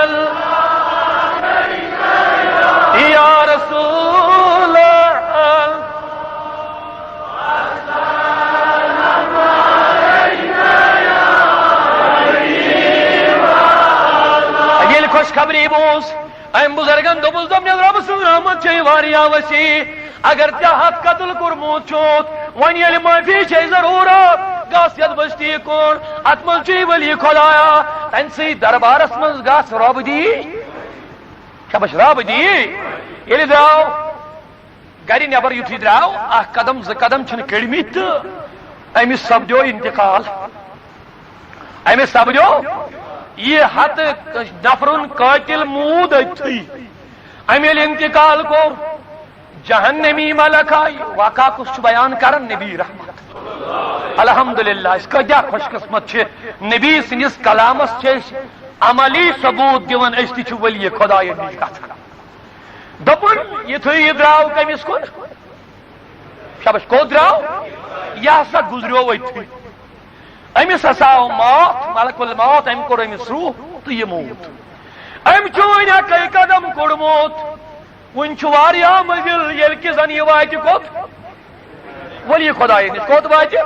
یا رسول اللہ۔ ییٚلہِ خۄشخبری بوٗز، أمۍ بُزرگن دوٚپُس، دوٚپنس، رۄبہٕ سٕنٛز رحمت چھے واریاہ وسیع۔ اگر ژےٚ ہتھ قتل کوٚرمُت چھُتھ، وۄنۍ ییٚلہِ معٲفی چھے ضروٗرت، گژھ یتھ بستی کُن، اتھ منٛز چھُے ولی خدایا، تٔمۍ سٕے دربارس منٛز گژھ، رۄب دی۔ شاباش، رۄب دی۔ ییٚلہِ درٛاو، گرِ نٮ۪بر یُتھُے درٛاو، اکھ قدم زٕ قدم چھِنہٕ کٔڑمٕتۍ تہٕ أمِس سپدیو انتقال۔ أمِس سپدیو یہِ ہتہٕ نفرُن قٲتِل موٗد أتھی۔ أمۍ ییٚلہِ انتقال کوٚر، جہنمی ملک آیہِ۔ واقعہ کُس چھُ بیان کران؟ نبی رحمت۔ الحمدللہ، أسۍ کۭتیٛاہ خۄش قسمت چھِ، نبی سٕنٛدِس کلامس چھِ أسۍ عملی ثبوت دِوان، أسۍ تہِ چھِ ولی خدایَن نِش گژھان۔ دوٚپُن، یُتھُے یہِ درٛاو کٔمِس کُن؟ شاباش، کوٚت درٛاو؟ یہِ ہسا گُزریو أتھی۔ أمِس ہسا آو موت، ملک الموت، أمۍ کوٚڑ أمِس روح تہٕ یہِ موٗد۔ أمۍ چھُ وۄنۍ اَکٕے قدم کوٚڑمُت، وُنہِ چھُ واریاہ مٔنزِل، ییٚلہِ کہِ زن یہِ واتہِ کوٚت؟ ولی خدایَس نِش۔ کوٚت واتہِ؟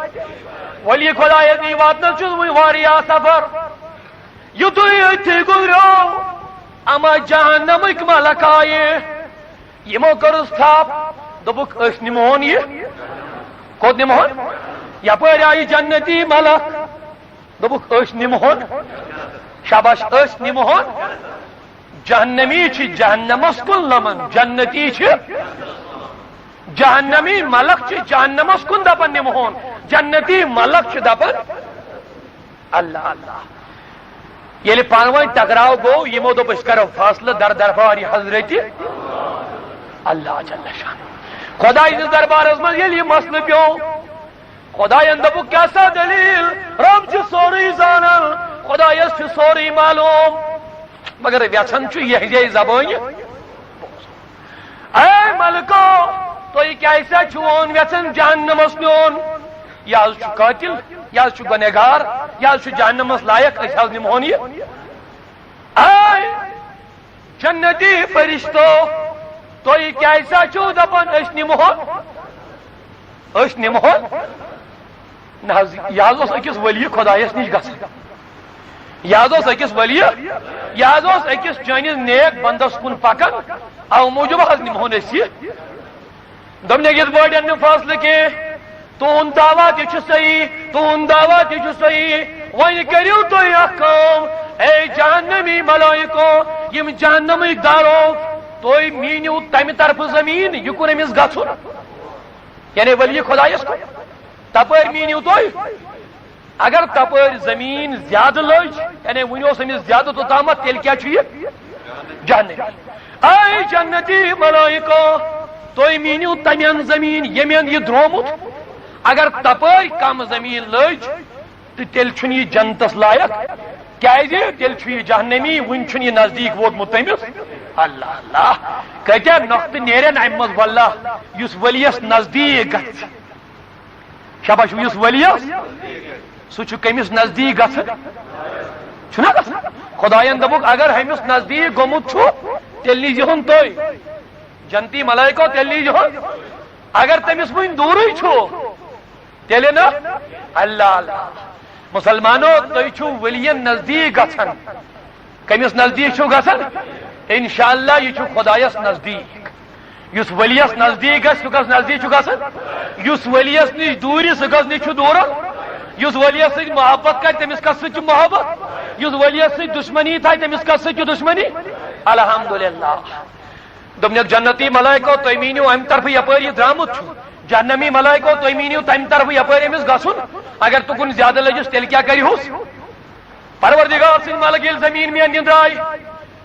ولی خدایَس نِش واتنس چھُ وُنہِ واریاہ سفر۔ یُتھُے أتھی گُزریو، اما جہنمٕکۍ ملک آیہِ، یِمو کٔرٕس تھپھ، دوٚپُکھ، أسۍ نِمہون یہِ۔ کوٚت نِمہون؟ یپٲرۍ آیہِ جنتی ملک، دوٚپُکھ، أسۍ نِمہون۔ شاباش، أسۍ نِمہون۔ جہنمی چھِ جہنمس کُن لمان، جنتی چھِ، جہنمی ملک چھِ جہنمس کُن دپان نِمہون، جنتی ملک چھِ دپان اللہ اللہ۔ ییٚلہِ پانہٕ ؤنۍ ٹکراو گوٚو، یِمو دوٚپ، أسۍ کرو فٲصلہٕ در دربارِ حضرت اللہ جل شانہ۔ خداے سٕنٛدِس دربارس منٛز ییٚلہِ یہِ مسلہٕ پیوٚو، خداین دوٚپُکھ، کیٛاہ سا دٔلیٖل؟ رۄب چھُ سورُے زانان، خدایس چھُ سورُے معلوم، مگر ویژھان چھُ یہنٛزے زبٲنۍ۔ اے ملکو، تُہۍ کیٛازِ سا چھِوون ویژھان جہنمس نیُن؟ یہِ حظ چھُ قٲتِل، یہِ حظ چھُ گۄنہگار، یہِ حظ چھُ جہنمس لایق، أسۍ حظ نِمہون یہِ۔ اے جنتی فرشتو، تُہۍ کیٛازِ سا چھِو دپان أسۍ نِمہون؟ أسۍ نِمہون؟ نہ حظ، یہِ حظ اوس أکِس ولی خدایس نِش گژھان۔ یہِ حظ اوس أکِس ولی، یہِ حظ اوس أکِس چٲنِس نیک بندس کُن پکان، اَوٕ موٗجوٗب حظ نِمہون أسۍ یہِ۔ دوٚپنَے، یِتھ پٲٹھۍ نہٕ فٲصلہٕ کینٛہہ، تُہُنٛد دعویٰ تہِ چھُ صحیح، تُہُنٛد دعویٰ تہِ چھُ صحیح۔ وۄنۍ کٔرِو تُہۍ اکھ کٲم، اے جہنمی ملائکو، یِم جہنمٕکۍ دارو، تُہۍ میٖنِو تَمہِ طرفہٕ زٔمیٖن، یہِ کُن أمِس گژھُن، یعنی ولی خدایس کُن۔ تپٲرۍ میٖنِو تُہۍ۔ اگر تپٲرۍ زٔمیٖن زیادٕ لٔج، یعنی وُنہِ اوس أمِس زیادٕ توٚتامَتھ، تیٚلہِ کیٛاہ چھُ یہِ؟ جہنمی۔ اے جنتی ملائکو، تُہۍ میٖنِو تَمٮ۪ن زٔمیٖن، ییٚمٮ۪ن یہِ درٛومُت۔ اگر تپٲرۍ کم زٔمیٖن لٔج، تہٕ تیٚلہِ چھُنہٕ یہِ جنتس لایق۔ کیٛازِ؟ تیٚلہِ چھُ یہِ جہنمی، وُنہِ چھُنہٕ یہِ نزدیٖک ووتمُت تٔمِس۔ اللہ اللہ، کۭتیٛاہ نۄقطہٕ نیرن اَمہِ منٛز، واللہ، یُس ؤلِیَس نزدیٖک گژھِ۔ شاباش، یُس ؤلِیَس، سُہ چھُ کٔمِس نزدیٖک گژھان؟ چھُنہ گژھان؟ خدایَن دوٚپُکھ، اگر ہُمِس نزدیٖک گوٚمُت چھُ، تیٚلہِ نیٖزِہون تُہۍ۔ جنتی ملائکو، تیٚلہِ نیٖزِہون۔ اگر تٔمِس وُنہِ دوٗرٕے چھُ، تیٚلہِ نہٕ۔ اللہ اللہ۔ مُسلمانو، تُہۍ چھِو ؤلِیَن نزدیٖک گژھان۔ کٔمِس نزدیٖک چھِو گژھان؟ انشاءاللہ، یہِ چھُ خۄدایس نزدیٖک۔ یُس ؤلیَس نزدیٖک گژھِ، سُہ کس نزدیٖک چھُ گژھان؟ یُس ؤلیَس نِش دوٗرِ، سُہ کس نِش چھُ دوٗران؟ یُس ؤلیَس سۭتۍ محبت کرِ، تٔمِس کس سۭتۍ چھُ محبت؟ یُس ؤلیَس سۭتۍ دُشمنی تھایہِ، تٔمِس کس سۭتۍ چھُ دُشمنی؟ الحمدللہ۔ دوٚپنَکھ، جنتی ملائکو، تُہۍ میٖنِو اَمہِ طرفہٕ یَپٲرۍ یہِ درٛامُت چھُ۔ جہنمی ملائکو، تُہۍ میٖنِو تَمہِ طرفہٕ یَپٲرۍ أمِس گژھُن۔ اگر تُکُن زیادٕ لٔجِس، تیٚلہِ کیٛاہ کَرِہُس؟ پروردگار سٕنٛدۍ ملک ییٚلہِ زٔمیٖن مینہِ دِنٛدرٛاے،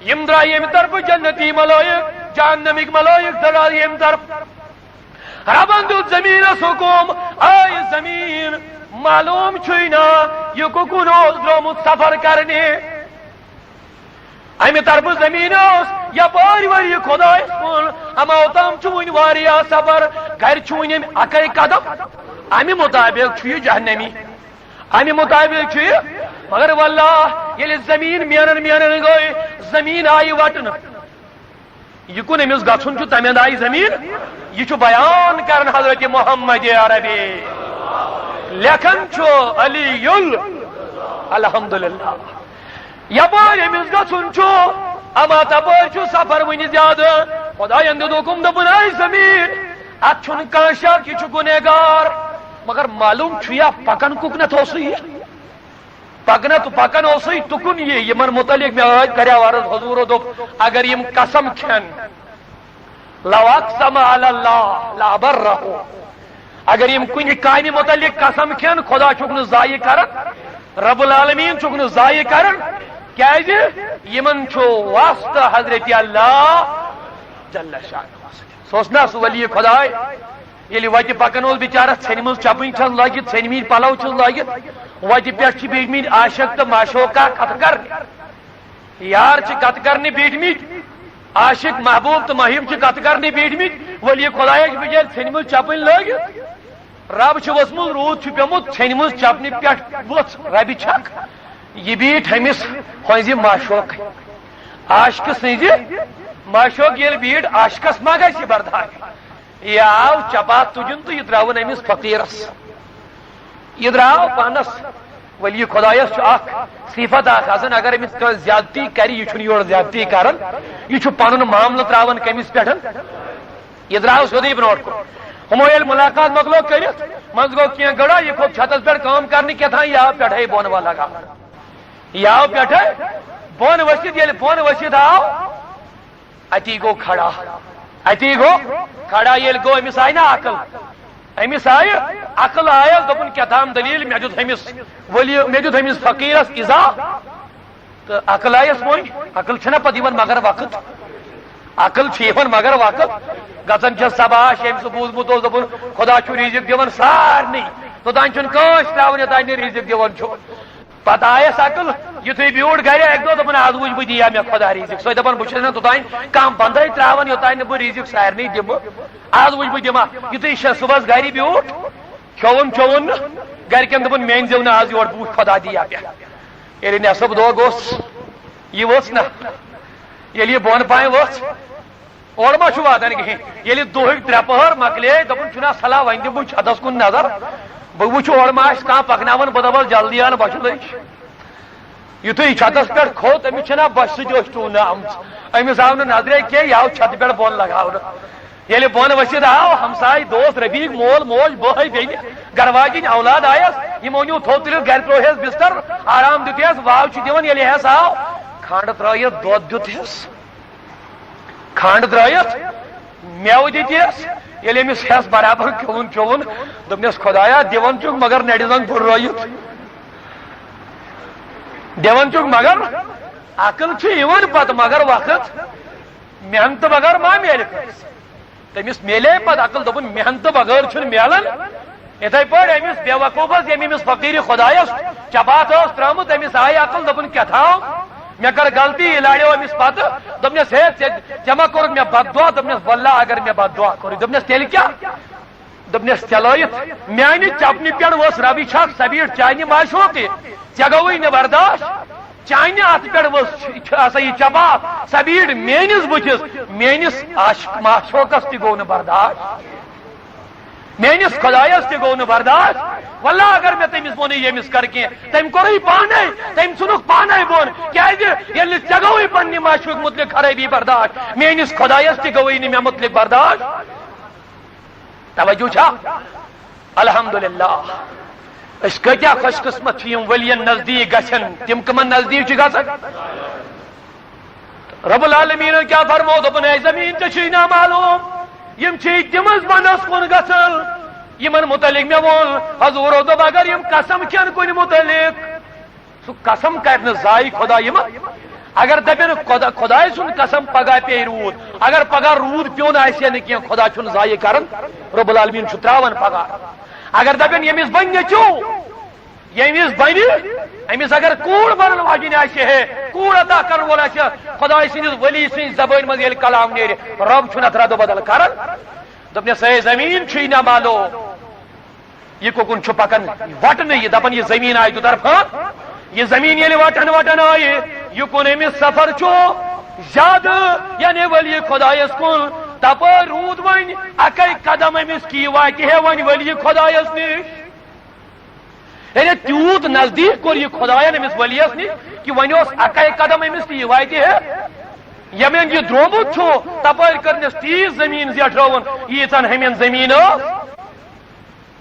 یِم درٛاے ییٚمہِ طرفہٕ، جنتی ملائک، جہنمٕکۍ ملائک درٛاے ییٚمہِ طرفہٕ۔ ربن دیُت زٔمیٖنَس حُکُم، اے زٔمیٖن، معلوٗم چھُے نا یہِ کُکُن اوس درٛامُت سفر کرنہِ؟ امہِ طرفہٕ زٔمیٖن ٲس یپٲرۍ ؤری خۄدایس کُن، اما اوتام چھُ وُنہِ واریاہ سفر، گرِ چھُ وُنہِ أمۍ اکے قدم۔ امہِ مُطابق چھُ یہِ جہنمی، امہِ مُطابق چھُ یہِ۔ مگر واللہ، ییٚلہِ زٔمیٖن مینن مینن گٔے، زٔمیٖن آیہِ وٹنہٕ، یہِ کُن أمِس گژھُن چھُ، تمہِ اندٕ آیہِ زٔمیٖن۔ یہِ چھُ بیان کران حضرت محمد عربی، لیکھان چھُ علی ال-، الحمدللہ۔ یپٲرۍ أمِس گژھُن چھُ، اما تپٲرۍ چھُ سفر وُنہِ زیادٕ۔ خۄداین دیُت حُکُم، دوٚپُن، اے زٔمیٖن، اتھ چھُنہٕ کانٛہہ شک، یہِ چھُ گُنہگار۔ مگر معلوم چھُ یا پکان کُکنتھ اوسُے یہِ؟ پکنتھ پکان اوسُے تُکُن یہِ۔ یِمن متعلق مےٚ ٲدۍ کریاو عرض، حضورو دوٚپ، اگر یِم قسم کھٮ۪ن، لو اقسم علی اللہ لابرہ۔ اگر یِم کُنہِ کامہِ متعلق قسم کھٮ۪ن، خدا چھُکھ نہٕ ضایع کران، رب العالمین چھُکھ نہٕ ضایع کران، کیازِ یِمن چھُ واسطہٕ حضرت اللہ جل شانہ۔ سُہ اوس نا سُہ ولی خداے، ییٚلہِ وتہِ پکان اوس بِچارس، ژھنہِ منٛز چپٕنۍ چھس لٲگِتھ، ژھنمٕتۍ پلو چھِس لٲگِتھ، وتہِ پٮ۪ٹھ چھِ بیٖٹھمٕتۍ عاشق تہٕ معشوقہ کتھٕ کرنہِ۔ یار چھِ کتھٕ کرنہِ بیٖٹھمٕتۍ، عاشق محبوب تہٕ محب چھِ کتھٕ کرنہِ بیٖٹھمٕتۍ، ولی خدایہ چھِ بِچٲرۍ ژھنمٕژ چپٕنۍ لٲگِتھ۔ رب چھُ ووٚتھمُت، روٗد چھُ پیوٚمُت، ژھنمٕژ چپنہِ پٮ۪ٹھ ؤژھ ربہِ چھکھ۔ یہِ بیٖٹھ أمِس ہٕنٛزِ معشوقہٕ، عاشقہٕ سٕنٛزِ معشوقہٕ ییٚلہِ بیٖٹھ، عاشقس ما گژھِ یہِ برداش؟ یہِ آو چپا تُجُن تہٕ یہِ ترٛٲوٕن أمِس فقیٖرس۔ یہِ درٛاو پانس۔ ولی خدایس چھُ اکھ صفت اکھ آسان، اگر أمِس کانٛہہ زیادتی کرِ، یہِ چھُنہٕ یورٕ زیادتی کران، یہِ چھُ پنُن معاملہٕ ترٛاوان کٔمِس پٮ۪ٹھ؟ یہِ درٛاو سیوٚدُے برونٛٹھ کُن۔ ہُمو ییٚلہِ مُلاقات مۄکلٲو کٔرِتھ، منٛزٕ گوٚو کینٛہہ گڑا، یہِ کھوٚت چھتس پٮ۪ٹھ کٲم کرنہِ، کیٛاہ تام یہِ آو پٮ۪ٹھے بۄن وۄن لگاونہٕ۔ یہِ آو پٮ۪ٹھے بۄن ؤسِتھ، ییٚلہِ بۄن ؤسِتھ آو، اتی گوٚو کھڑا، اتی گوٚو کھڑا۔ ییٚلہِ گوٚو، أمِس آیہِ نا عقل، أمِس آیہِ عقل، آیس، دوٚپُن، کیٛاہ تام دٔلیٖل، مےٚ دیُت ہُمِس ولی، مےٚ دیُت ہُمِس فقیٖرس ایٖزا۔ تہٕ عقل آیس وۄنۍ، عقل چھَنا پتہٕ یِوان مگر وقت، عقل چھِ یِوان مگر وقت۔ گژھان چھَس سباش، ییٚمۍ سُہ بوٗزمُت اوس، دوٚپُن، خدا چھُ رِزِق دِوان سارنٕے، توٚتام چھُنہٕ کٲنٛسہِ ترٛاوان یوٚتام نہٕ رِزِق دِوان چھُ۔ پتہٕ آیس عقل، یُتھُے بیوٗٹھ گرِ اکہِ دۄہ، دوٚپُن، از وٕچھ بہٕ دِیا مےٚ خۄدا رِزِق۔ سۄے دپان، بہٕ چھُس نہٕ توٚتام کانٛہہ بندے ترٛاوان یوٚتام نہٕ بہٕ رِزِق سارنٕے دِمہٕ۔ از وٕچھ بہٕ دِما۔ یُتھُے شےٚ صُبحس گرِ بیوٗٹھ، کھیوٚوُن چوٚوُن نہٕ، گرِکٮ۪ن دوٚپُن، مےٚ أنۍزیو نہٕ از یور، بہٕ وٕچھِ خۄدا دِیا مےٚ۔ ییٚلہِ نٮ۪صٕف دۄہ گوٚژھ، یہِ ؤژھ نہ، ییٚلہِ یہِ بۄن پامہِ ؤژھ، اورٕ ما چھُ واتان کِہیٖنۍ؟ ییٚلہِ دۄہٕکۍ ترٛےٚ پٔہر مۄکلے، دوٚپُن، چھُنہ صلاح، وۄنۍ دِمہٕ بہٕ چھتس کُن نظر، بہٕ وٕچھِ اورٕ ما آسہِ کانٛہہ پکناوان، بہٕ دپس، جلدی ان، بۄچھِ لٔج۔ یُتھُے چھتس پٮ۪ٹھ کھوٚت، أمِس چھَنا بۄچھِ سۭتۍ أچھ ٹوٗنہٕ آمٕژ، أمِس آو نہٕ نظرے کینٛہہ، یہِ آو چھتہٕ پٮ۪ٹھ بۄن لگاونہٕ۔ ییٚلہِ بۄن ؤسِتھ آو، ہمساے، دوست، رفیق، مول، موج، بٲے، بیٚنہِ، گرٕ واجِنۍ، اولاد آیس، یِمو نیوٗ تھوٚد تُلِتھ گرِ ترٛووہس بستر، آرام دیُتہس، واو چھُ دِوان، ییٚلہِ ہٮ۪س آو، کھنٛڈ ترٲیِتھ، دۄد دیُتہس۔ کھنٛڈ ترٲیِتھ، مٮ۪وٕ دِتِس۔ ییٚلہِ أمِس ہٮ۪س برابر کھیوٚوُن چوٚوُن، دوٚپنس، خۄدایا، دِوان چھُکھ مگر نرِ زنٛگ پھُٹرٲیِتھ۔ دِوان چھُکھ مگر عقل چھِ یِوان پتہٕ، مگر وقت محنتہٕ بغٲر ما میلہِ کٲنٛسہِ؟ تٔمِس میلے پتہٕ عقل، دوٚپُن، محنتہٕ بغٲر چھُنہٕ میلان۔ یِتھے پٲٹھۍ أمِس بے وقوٗفس، ییٚمۍ أمِس فقیٖرِ خۄدایس چپاتھ ٲس ترٲومٕژ، أمِس آیہِ عقل، دوٚپُن، کیٛاہ تھاو، مےٚ کٔر غلطی، یہِ لاریو أمِس پتہٕ، دوٚپنس، ہے، ژےٚ، ژےٚ ما کوٚرُتھ مےٚ بد دعا؟ دوٚپنس، واللہ اگر مےٚ بد دعا کوٚرُے۔ دوٚپنس، تیٚلہِ کیٛاہ؟ دوٚپنس، ژےٚ لٲیِتھ میانہِ چپنہِ پٮ۪ٹھ ؤژھ ربہِ چھکھ سبیٖٹ چانہِ معشوقہِ، ژےٚ گوٚوُے نہٕ برداش، چانہِ اتھٕ پٮ۪ٹھ ؤژھ چھِ، چھِ آسان یہِ چپا سبیٖٹ میٲنِس بٕتھِس، میٲنِس عاشق معشوقس تہِ گوٚو نہٕ برداش، میٲنِس خۄدایس تہِ گوٚو نہٕ برداش۔ واللہ اگر مےٚ تٔمِس ووٚنُے ییٚمِس کر کینٛہہ، تٔمۍ کوٚرُے پانے، تٔمۍ ژھُنُکھ پانے بۄن۔ کیازِ؟ ییٚلہِ نہٕ ژےٚ گوٚوُے پننہِ معشوٗق مُتعلِق خرٲبی برداشت، میٲنِس خۄدایس تہِ گوٚوُے نہٕ مےٚ مُتعلِق برداشت۔ توجہ چھا؟ الحمدللہ۔ أسۍ کۭتیٛاہ خۄش قسمت چھِ یِم ؤلین نزدیٖک گژھن، تِم کٕمن نزدیٖک چھِ گژھان؟ رب العالمینن کیا فرمو؟ دوٚپُن، اے زمین، ژےٚ چھُے نا معلوم، یِم چھِ تِمس بندس کُن گژھان یِمن متعلق مےٚ ووٚن۔ حضورو دوٚپ، اگر یِم قسم کھٮ۪ن کُنہِ متعلق، سُہ قسم کرِ نہٕ ضایع خدا یِمن۔ اگر دپن خدا، خدایہِ سُنٛد قسم، پگاہ پیٚیہِ روٗد، اگر پگاہ روٗد پیوٚو نہٕ آسہِ ہے نہٕ کینٛہہ، خدا چھُنہٕ ضایع کران، رب العالمین چھُ تراوان پگاہ۔ اگر دپن ییٚمِس بنہِ نیٚچو، ییٚمِس بنہِ، أمِس اگر کوٗر بنن واجِنۍ آسہِ ہے، کوٗر عطا کرن وول آسہِ ہے، خدایہِ سٕنٛدِس ؤلی سٕنٛزِ زبٲنۍ منٛز ییٚلہِ کلام نیرِ، رب چھُنہٕ اتھ رد و بدل کران۔ دوٚپنس، اے زمیٖن، چھُے نا معلوم، یہِ کُکُن چھُ پکان وٹنہٕ، یہِ دپان، یہِ زمیٖن آیہِ دُطرفہٕ، یہِ زمیٖن ییٚلہِ وٹان وٹان آیہِ، یہِ کُن أمِس سفر چھُ زیادٕ، یعنی ؤلی خدایس کُن، تپٲرۍ روٗد وۄنۍ اکے قدم أمِس کی واتہِ ہے وۄنۍ ؤلی خدایس نِش۔ یعنی تیوٗت نزدیٖک کوٚر یہِ خۄدایَن أمِس ؤلیَس نِش کہِ وۄنۍ اوس اَکَے قدم أمِس تہٕ یہِ واتہِ ہے۔ یَمن یہِ درٛومُت چھُ، تَپٲرۍ کٔرنَس تیٖژ زٔمیٖن زیٹھرٲوٕن، ییٖژَن ہُمٮ۪ن زٔمیٖن ٲس۔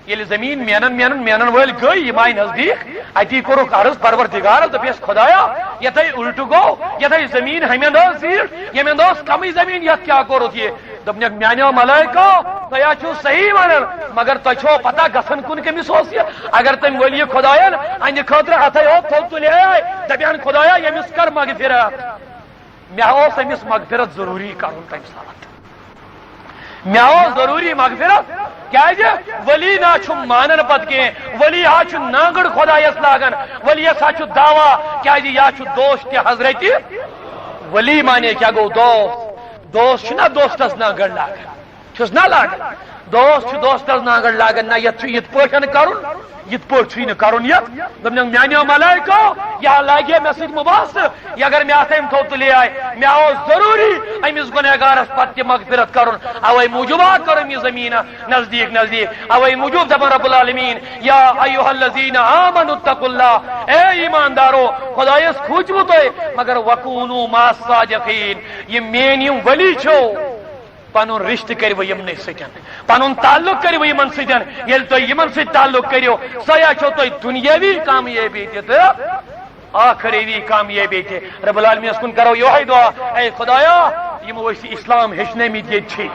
ییٚلہِ زٔمیٖن مینَن، مینَن، مینَن وٲلۍ گٔے، یِم آیہِ نزدیٖک، اَتی کوٚرُکھ عرض پروردگارَس، دوٚپیَس، خۄدایا، یَتھَے اُلٹہٕ گوٚو، یَتھَے زٔمیٖن ہُمٮ۪ن ٲس زیٖٹھ، یَمٮ۪ن ٲس کَمٕے زٔمیٖن، یَتھ کیٛاہ کوٚرُتھ یہِ؟ دوٚپنکھ، میانیو ملائکو، تۄہہِ ہا چھُو صحیح ونان، مگر تۄہہِ چھُوا پتہ گژھن کُن کٔمِس اوس یہِ؟ اگر تٔمۍ ؤلی خۄدایَن اَنہِ خٲطرٕ اَتھے ہوت تھوٚد تُلہِ ہے، دَپہِ ہن، خۄدایا، ییٚمِس کر مغفرت۔ مےٚ اوس أمِس مغفرت ضروٗری کرُن تَمہِ ساتہٕ۔ مےٚ اوس ضروٗری مغفرت، کیازِ ولی نا چھُ مانان پتہٕ کینٛہہ، ولی ہا چھُ نانگٕڑ خۄدایَس لاگان، ولیَس ہا چھُ دعویٰ، کیازِ یا چھُ دوست تہِ حضرت ولی۔ مانے کیٛاہ گوٚو دوست؟ دوست چھُنہ دوستس نانگٕڑ لاگان، چھُس نہ لاگان۔ دوست چھُ دوستس نانگٕڑ لاگان، نہ یتھ چھُ یِتھ پٲٹھۍ کرُن، یِتھ پٲٹھۍ چھُے نہٕ کرُن یتھ۔ دوٚپنَم، میانیو ملائکو، یا لاگہِ ہے مےٚ سۭتۍ مباحثہٕ، یہِ اگر مےٚ اتھ أمۍ تھوٚد تُلے آے، مےٚ اوس ضروٗری أمِس گُنہگارس پتہٕ تہِ مغفرت کرُن۔ اوے موٗجوٗب آ کٔرٕم یہِ زٔمیٖنہ نزدیٖک نزدیٖک۔ اوے موٗجوٗب دپان رب العالمین، یا ایھا الذین آمنوا اتقوا اللہ، اے ایماندارو، خدایس کھوٗژِو تُہۍ، مگر وکونوا مع الصادقین، یِم میٲنۍ یِم ولی چھِو، پنُن رشتہٕ کٔرِو یِمنٕے سۭتۍ، پنُن تعلق کٔرِو یِمن سۭتۍ۔ ییٚلہِ تُہۍ یِمن سۭتۍ تعلق کٔرِو، سۄے چھو تۄہہِ دُنیٲوی کامیٲبی تہِ تہٕ ٲخروی کامیٲبی تہِ۔ رب العالمینس کُن کرو یِہوٚے دُعا، اے خدایا، یِمو أسۍ اسلام ہیٚچھنٲومٕتۍ ییٚتہِ چھِ،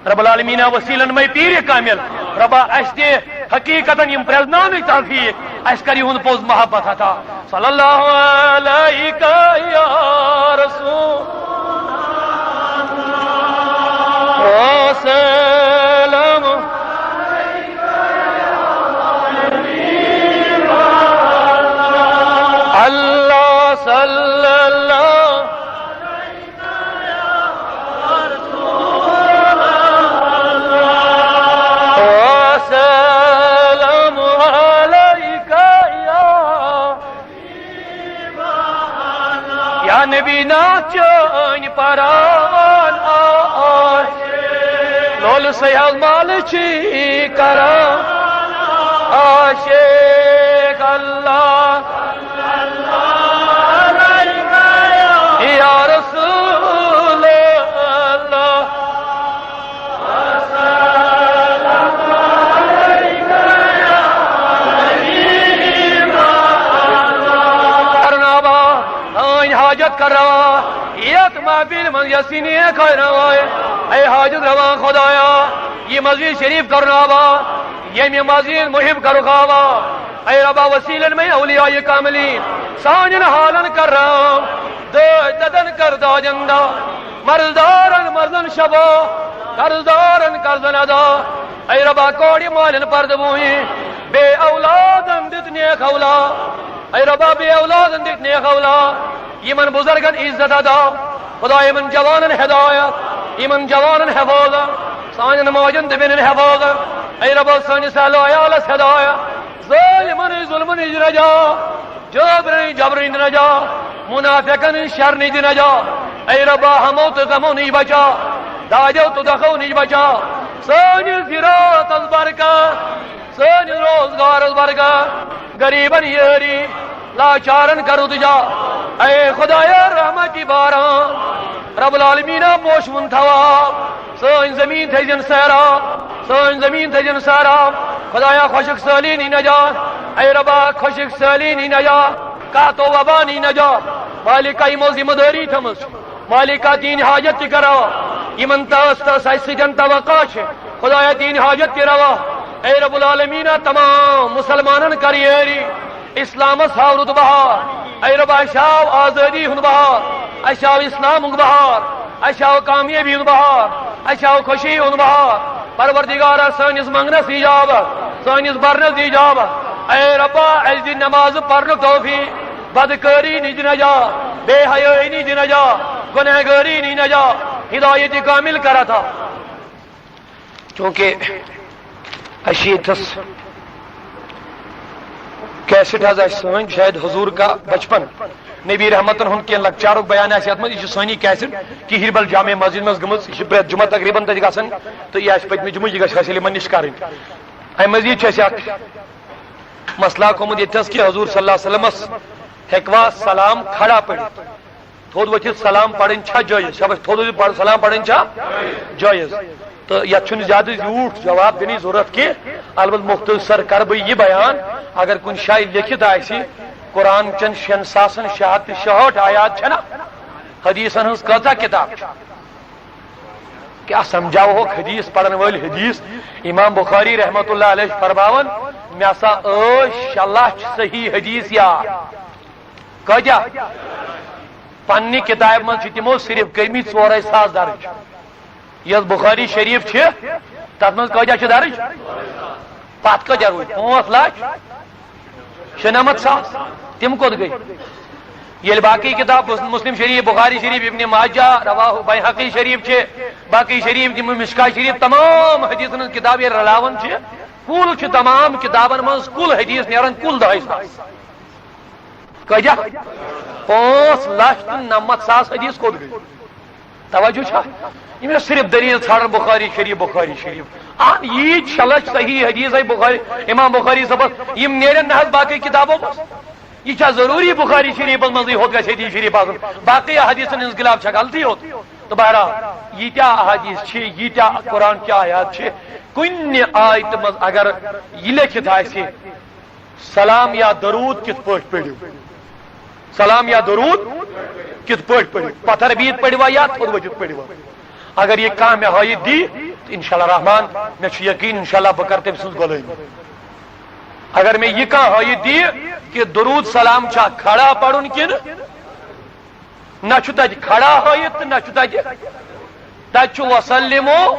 رب العالمین وسیلن مے پیٖر کامل، ربا، اَسہِ تہِ حقیقتاً یِم پرٛزناونٕچ توفیق، اَسہِ کر یِہُنٛد پوٚز محبت عطا۔ صلی اللہ علیک یا رسول وسلم۔ اللہ صلی اللہ وسلم علیک یا، یا نبی نا چٲنۍ پران آش، لول سیال مال چھی کران عاشق اللہ۔ یا رسول اللہ۔ کرناوا، سٲنۍ حاجت کرناوا، یتھ محفل منٛز یۄس یہِ نیک خۄش روٲے، اے حاجت روا خدایا، یہِ مسجد شریف کرناوا، ییٚمہِ مسجد محب کرُکھ آوا، اے ربا وسیلن میں اولیاء کاملین، سانٮ۪ن حالن کر رحم، دٲدۍ ددن کر دادن دا، مرضدارن مرضن شفا، قرضدارن قرضن ادا۔ اے ربا کورِ مالٮ۪ن پردٕ بوٗنہِ، بے اولادن دِتھ نیک اولاد۔ اے ربا بے اولادن دِتھ نیک اولاد۔ یِمن بزرگن عزت ادا۔ خدا یِمن جوانن ہدایت، یِمن جوانن حفاظت، سانٮ۪ن ماجن تہٕ بیٚنٮ۪ن حفاظت۔ اے ربا سٲنِس اہل و عیالس ہدایت۔ ظٲلمن ظلمن نِش نجات، جابرن جبرن نجات، منافقن شر نِش نجات۔ اے ربا، ہمو تہٕ غمو نِش بچا، دادیو تہٕ دۄکھو نِش بچا۔ سٲنِس زِراتس برکت، سٲنِس روزگارس برکت، غریبن یٲری، لاچارن کر التجا۔ اے خدایا رحمتی باران، رب العالمینا پوشوُن تھاو۔ سٲنۍ زمین تھٲیزٮ۪ن سیراب، سٲنۍ زمین تھٲیزٮ۪ن سیراب۔ خدایا خۄشک سٲلینی نجات، اے ربا خۄشک سٲلینی نجات، قحط و وبانی نجات۔ مالکا یِمو ذمہ دٲری تھٲمٕژ چھِ، مالکا تِہنٛدۍ حاجت تہِ کر روا، یِمن تس تس اسہِ سۭتۍ توقع چھِ۔ خدایا تِہنٛدۍ حاجت تہِ روا۔ اے رب العالمینا تمام مسلمانن کر یٲری۔ اسلامس ہاو رُت بہار۔ اے رب، اسہِ آو آزٲدی ہُنٛد بہار، اسہِ آو اسلامُک بہار، اسہِ آو کامیٲبی ہُنٛد بہار، اسہِ آو خوشی ہُنٛد بہار۔ پروردگارا، سٲنِس منگنس دی اجابت، سٲنِس برنس دی اجابت۔ اے ربا، اسہِ دِ نماز پرنُک توفیق، بدکٲری نِش دِ نجات، بے حیٲیی نِش دِ نجات، گنہگٲری نِش نجات، ہدایت کامل کر عطا۔ چونکہ اَسہِ چھِ ییٚتھَس کیسٹ حظ آسہِ سٲنۍ، شاید حضور کا بچپن، نبی رحمتن ہُنٛد کینٛہہ لۄکچارُک بیان آسہِ یَتھ منٛز۔ یہِ چھِ سٲنی کیسٹ کِہِربل جامع مسجد منٛز گٔمٕژ۔ یہِ چھِ پرٛٮ۪تھ جُمعہ تقریٖباً تَتہِ گژھان، تہٕ یہِ آسہِ پٔتمہِ جُمعہ، یہِ گژھِ حٲصِل یِمَن نِش کَرٕنۍ۔ اَمہِ مٔزیٖد چھِ اَسہِ اَکھ مسلہٕ کھوٚمُت ییٚتھَس کہِ حضور صلی اللہ علیہ وسلمس ہیٚکوا سلام کھڑا پٔرِتھ؟ تھوٚد ؤتھِتھ سلام پرٕنۍ چھا جٲیز؟ شاباش، تھوٚد ؤتھِتھ پڑھ-، سلام پرٕنۍ چھا جٲیز؟ تہٕ یتھ چھُنہٕ زیادٕ زیوٗٹھ جواب دِنٕچ ضروٗرت کینٛہہ۔ البتہ مختصر کرٕ بہٕ یہِ بیان، اگر کُنہِ جایہِ لیکھِتھ آسہِ، قرآن چٮ۪ن شٮ۪ن ساسن شےٚ ہتھ تہٕ شُہٲٹھ آیات چھَنا؟ حدیثن ہٕنٛز کۭژاہ کِتاب چھِ؟ کیٛاہ سمجھاوہوکھ حدیث پرن وٲلۍ حدیث؟ امام بخاری رحمتہ اللہ علیہ چھِ فرماوان، مےٚ ہسا ٲسۍ شےٚ لچھ صحیح حدیث یاد۔ کٲتیٛاہ؟ پننہِ کتابہِ منٛز چھِ تِمو صرف کٔرمٕتۍ ژورے ساس درج۔ یۄس بخاری شریف چھِ، تتھ منٛز کٲتیٛاہ چھِ درج؟ پتھ کٲتیٛاہ روٗدۍ؟ پانٛژھ لچھ شُنمتھ ساس۔ تِم کوٚت گٔے؟ ییٚلہِ باقٕے کتاب، مس-، مسلم شریف، بخاری شریف، ابن ماجہ، رواہ بیہقی شریف چھِ، باقٕے شریف، تِم مشکا شریف، تمام حدیثن ہٕنٛز کتاب ییٚلہِ رلاوان چھِ، کُل چھُ تمام کتابن منٛز کُل حدیث نیران کُل دَہے ساس۔ کٲتیٛاہ؟ پانٛژھ لچھ تہٕ نَمَتھ ساس حدیث کوٚت گٔے؟ توجہ چھا؟ یِم ٲسۍ صرف دلیل ژھانڈان بخاری شریف، بخاری شریف۔ اہن، ییٖتۍ شےٚ لچھ صحیح حدیث آے بخاری، امام بخاری صٲبس، یِم نیرن نہ حظ باقٕے کتابو منٛز۔ یہِ چھا ضروٗری بخاری شریفس منٛزٕے ہوت گژھِ حدیث شریف آسُن؟ باقٕے حدیثن ہٕنٛز خلاف چھا غلطی ہوت؟ تہٕ بہرحال، ییٖتیٛاہ احادیث چھِ، ییٖتیٛاہ قرآن چہِ آیات چھِ، کُنہِ آیتہِ منٛز اگر یہِ لیکھِتھ آسہِ، سلام یا درود کِتھ پٲٹھۍ پٔرِو؟ سلام یا درود کِتھ پٲٹھۍ پٔرِو؟ پتھر بِہِتھ پٔرِوا یا تھوٚد ؤتھِتھ پٔرِوا؟ اگر یہِ کانٛہہ مےٚ ہٲیِتھ دی، تہٕ انشاءاللہ رحمان، مےٚ چھُ یقین، انشاءاللہ بہٕ کرٕ تٔمۍ سٕنٛز غلٲمی۔ اگر مےٚ یہِ کانٛہہ ہٲیِتھ دی کہِ درود سلام چھا کھڑا پرُن کِنہٕ نہ چھُ تتہِ کھڑا ہٲیِتھ تہٕ نہ چھُ تتہِ، تتہِ چھُ وسلمو،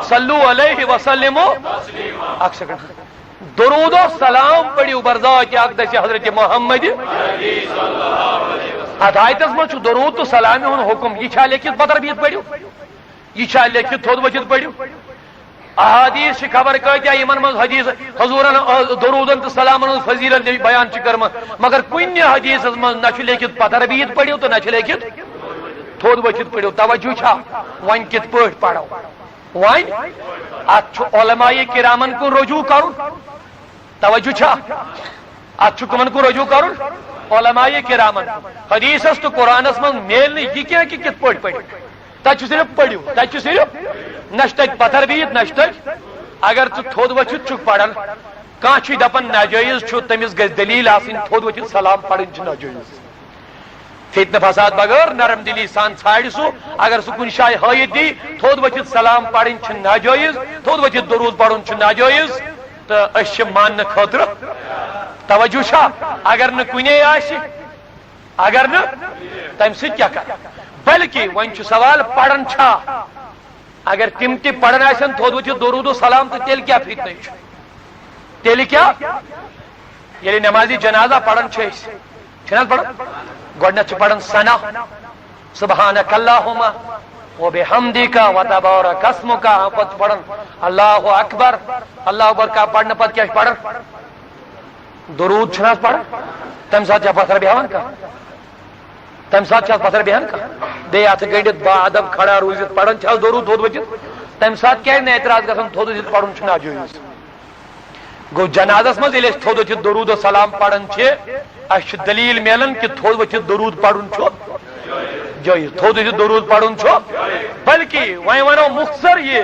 صلو علیہ وسلمو۔ اکھ سیکنڈ۔ درود و سلام پٔرِو بر ذات اقدس حضرت محمد۔ اتھ آیتس منٛز چھُ درود تہٕ سلامہِ ہُنٛد حُکم۔ یہِ چھا لیکھِتھ پتھر بِہِتھ پٔرِو؟ یہِ چھا لیکھِتھ تھوٚد ؤتھِتھ پٔرِو؟ احادیث چھِ خبر کۭتیاہ، یِمن منٛز حدیث حضوٗرن، آ، درودن تہٕ سلامن ہٕنٛز فضیلت بیان چھِ کٔرمٕژ، مگر کُنہِ حدیثس منٛز نہ چھُ لیکھِتھ پتھر بِہِتھ پٔرِو تہٕ نہ چھُ لیکھِتھ تھوٚد ؤتھِتھ پٔرِو۔ توجہ چھا؟ وۄنۍ کِتھ پٲٹھۍ پرو؟ وۄنۍ اتھ چھُ علماء کرامن کُن رجوع کرُن۔ توجہ چھا؟ اتھ چھُ کٕمن کُن رجوع کرُن؟ علماء کرامن کُن۔ حدیثس تہٕ قرآنس منٛز میلہِ نہٕ یہِ کینٛہہ کہِ کِتھ پٲٹھۍ پٔرِو۔ تتہِ چھُ صرف پٔرِو، تتہِ چھُ صرف، نہ چھُ تتہِ پتھر بِہِتھ، نہ چھُ تتہِ۔ اگر ژٕ تھوٚد ؤتھِتھ چھُکھ پران، کانٛہہ چھُے دپان ناجٲیز چھُ، تٔمِس گژھِ دلیل آسٕنۍ، تھوٚد ؤتھِتھ سلام پرٕنۍ چھِ ناجٲیز۔ فتنہٕ فساد بغٲر نرم دلی سان ژھانڈِ سُہ، اگر سُہ کُنہِ جایہِ ہٲیِتھ دی، تھوٚد ؤتھِتھ سلام پرٕنۍ چھِ ناجٲیز، تھوٚد ؤتھِتھ درود پرُن چھُ ناجٲیز، تہٕ أسۍ چھِ ماننہٕ خٲطرٕ۔ توجہ چھا؟ اگر نہٕ کُنے آسہِ، اگر نہٕ، تمہِ سۭتۍ کیٛاہ کرٕ؟ بلکہِ وۄنۍ چھُ سوال، پران چھا؟ اگر تِم تہِ پران آسن تھوٚد ؤتھِتھ درود و سلام، تہٕ تیٚلہِ کیٛاہ فتنہٕ چھُ؟ تیٚلہِ کیٛاہ؟ ییٚلہِ نمازِ جنازہ پران چھِ أسۍ، چھِنہٕ حظ پران؟ گۄڈٕنٮ۪تھ چھِ پران ثنا، سبحانک اللہم و بحمدک و تبارک اسمک، پتہٕ چھِ پران اللہ اکبر، اللہ اکبر کا پرنہٕ پتہٕ کیٛاہ چھِ پران؟ درود چھُنہٕ حظ پران؟ تَمہِ ساتہٕ چھا پتھر بیٚہوان کانٛہہ؟ تَمہِ ساتہٕ چھا پتھر بیٚہوان کانٛہہ؟ بیٚیہِ اَتھٕ گٔنٛڈِتھ با ادب کھڑا روٗزِتھ پران چھا حظ درود تھوٚد ؤتھِتھ؟ تَمہِ ساتہٕ کیٛازِ نہٕ اعتراض گژھان؟ تھوٚد ؤتھِتھ پرُن چھُ ناجٲیز۔ گوٚو، جنازس منٛز ییٚلہِ أسۍ تھوٚد ؤتھِتھ درود و سلام پران چھِ، اَسہِ چھِ دلیل میلان کہِ تھوٚد ؤتھِتھ درود پرُن چھُ جٲیز، تھوٚد ؤتھِتھ درود پرُن چھُ۔ بلکہِ وۄنۍ ونو مختصر یہِ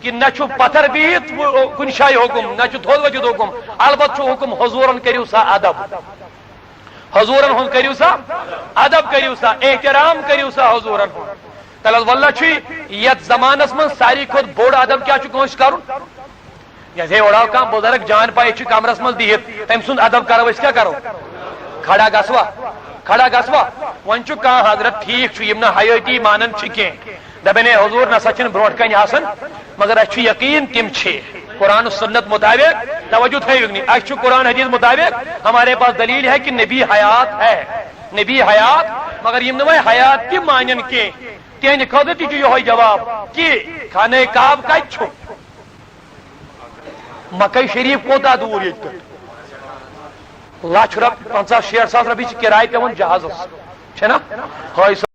کہِ نہ چھُ پتھر بِہِتھ کُنہِ جایہِ حکم، نہ چھُ تھوٚد ؤتھِتھ حکم، البتہٕ چھُ حکم حضوٗرن کٔرِو سا ادب، حضوٗرن ہُنٛد کٔرِو سا ادب، کٔرِو سا احترام، کٔرِو سا حضوٗرن ہُنٛد۔ تلہٕ حظ، واللہ چھُ یتھ زمانس منٛز ساروی کھۄتہٕ بوٚڑ ادب کیٛاہ چھُ کٲنٛسہِ کرُن؟ یتھ ہے اوڑاو کانٛہہ بُزرگ جان پایہِ چھُ کمرس منٛز بِہِتھ، تٔمۍ سُنٛد ادب کرو أسۍ کیٛاہ کرو؟ کھڑا گژھوا؟ کھڑا گژھوا؟ وۄنۍ چھُ کانٛہہ حضرت، ٹھیٖک چھُ، یِم نہٕ حیٲتی مانان چھِ کینٛہہ، دپن، ہے حضوٗر نسا چھِنہٕ برونٛٹھ کنہِ آسان، مگر اسہِ چھُ یقین تِم چھِ۔ قرآن و سنت مطابق توجہ تھٲیِو نہٕ، اسہِ چھُ قرآن حدیث مطابق، ہمارے پاس دلیل ہے کہ نبی حیات ہے، نبی حیات، مگر یِم نہٕ وۄنۍ حیات تہِ مانن کینٛہہ، تِہنٛدِ خٲطرٕ تہِ چھُ یِہوٚے جواب کہ خانہ کعب کتہِ چھُ؟ مکہ شریف کوٗتاہ دوٗر ییٚتہِ پٮ۪ٹھ؟ لچھ رۄپ-، پنٛژاہ شیٹھ ساس رۄپیہِ چھِ کِراے پٮ۪وان جہازس، چھےٚ نا؟ ہٲے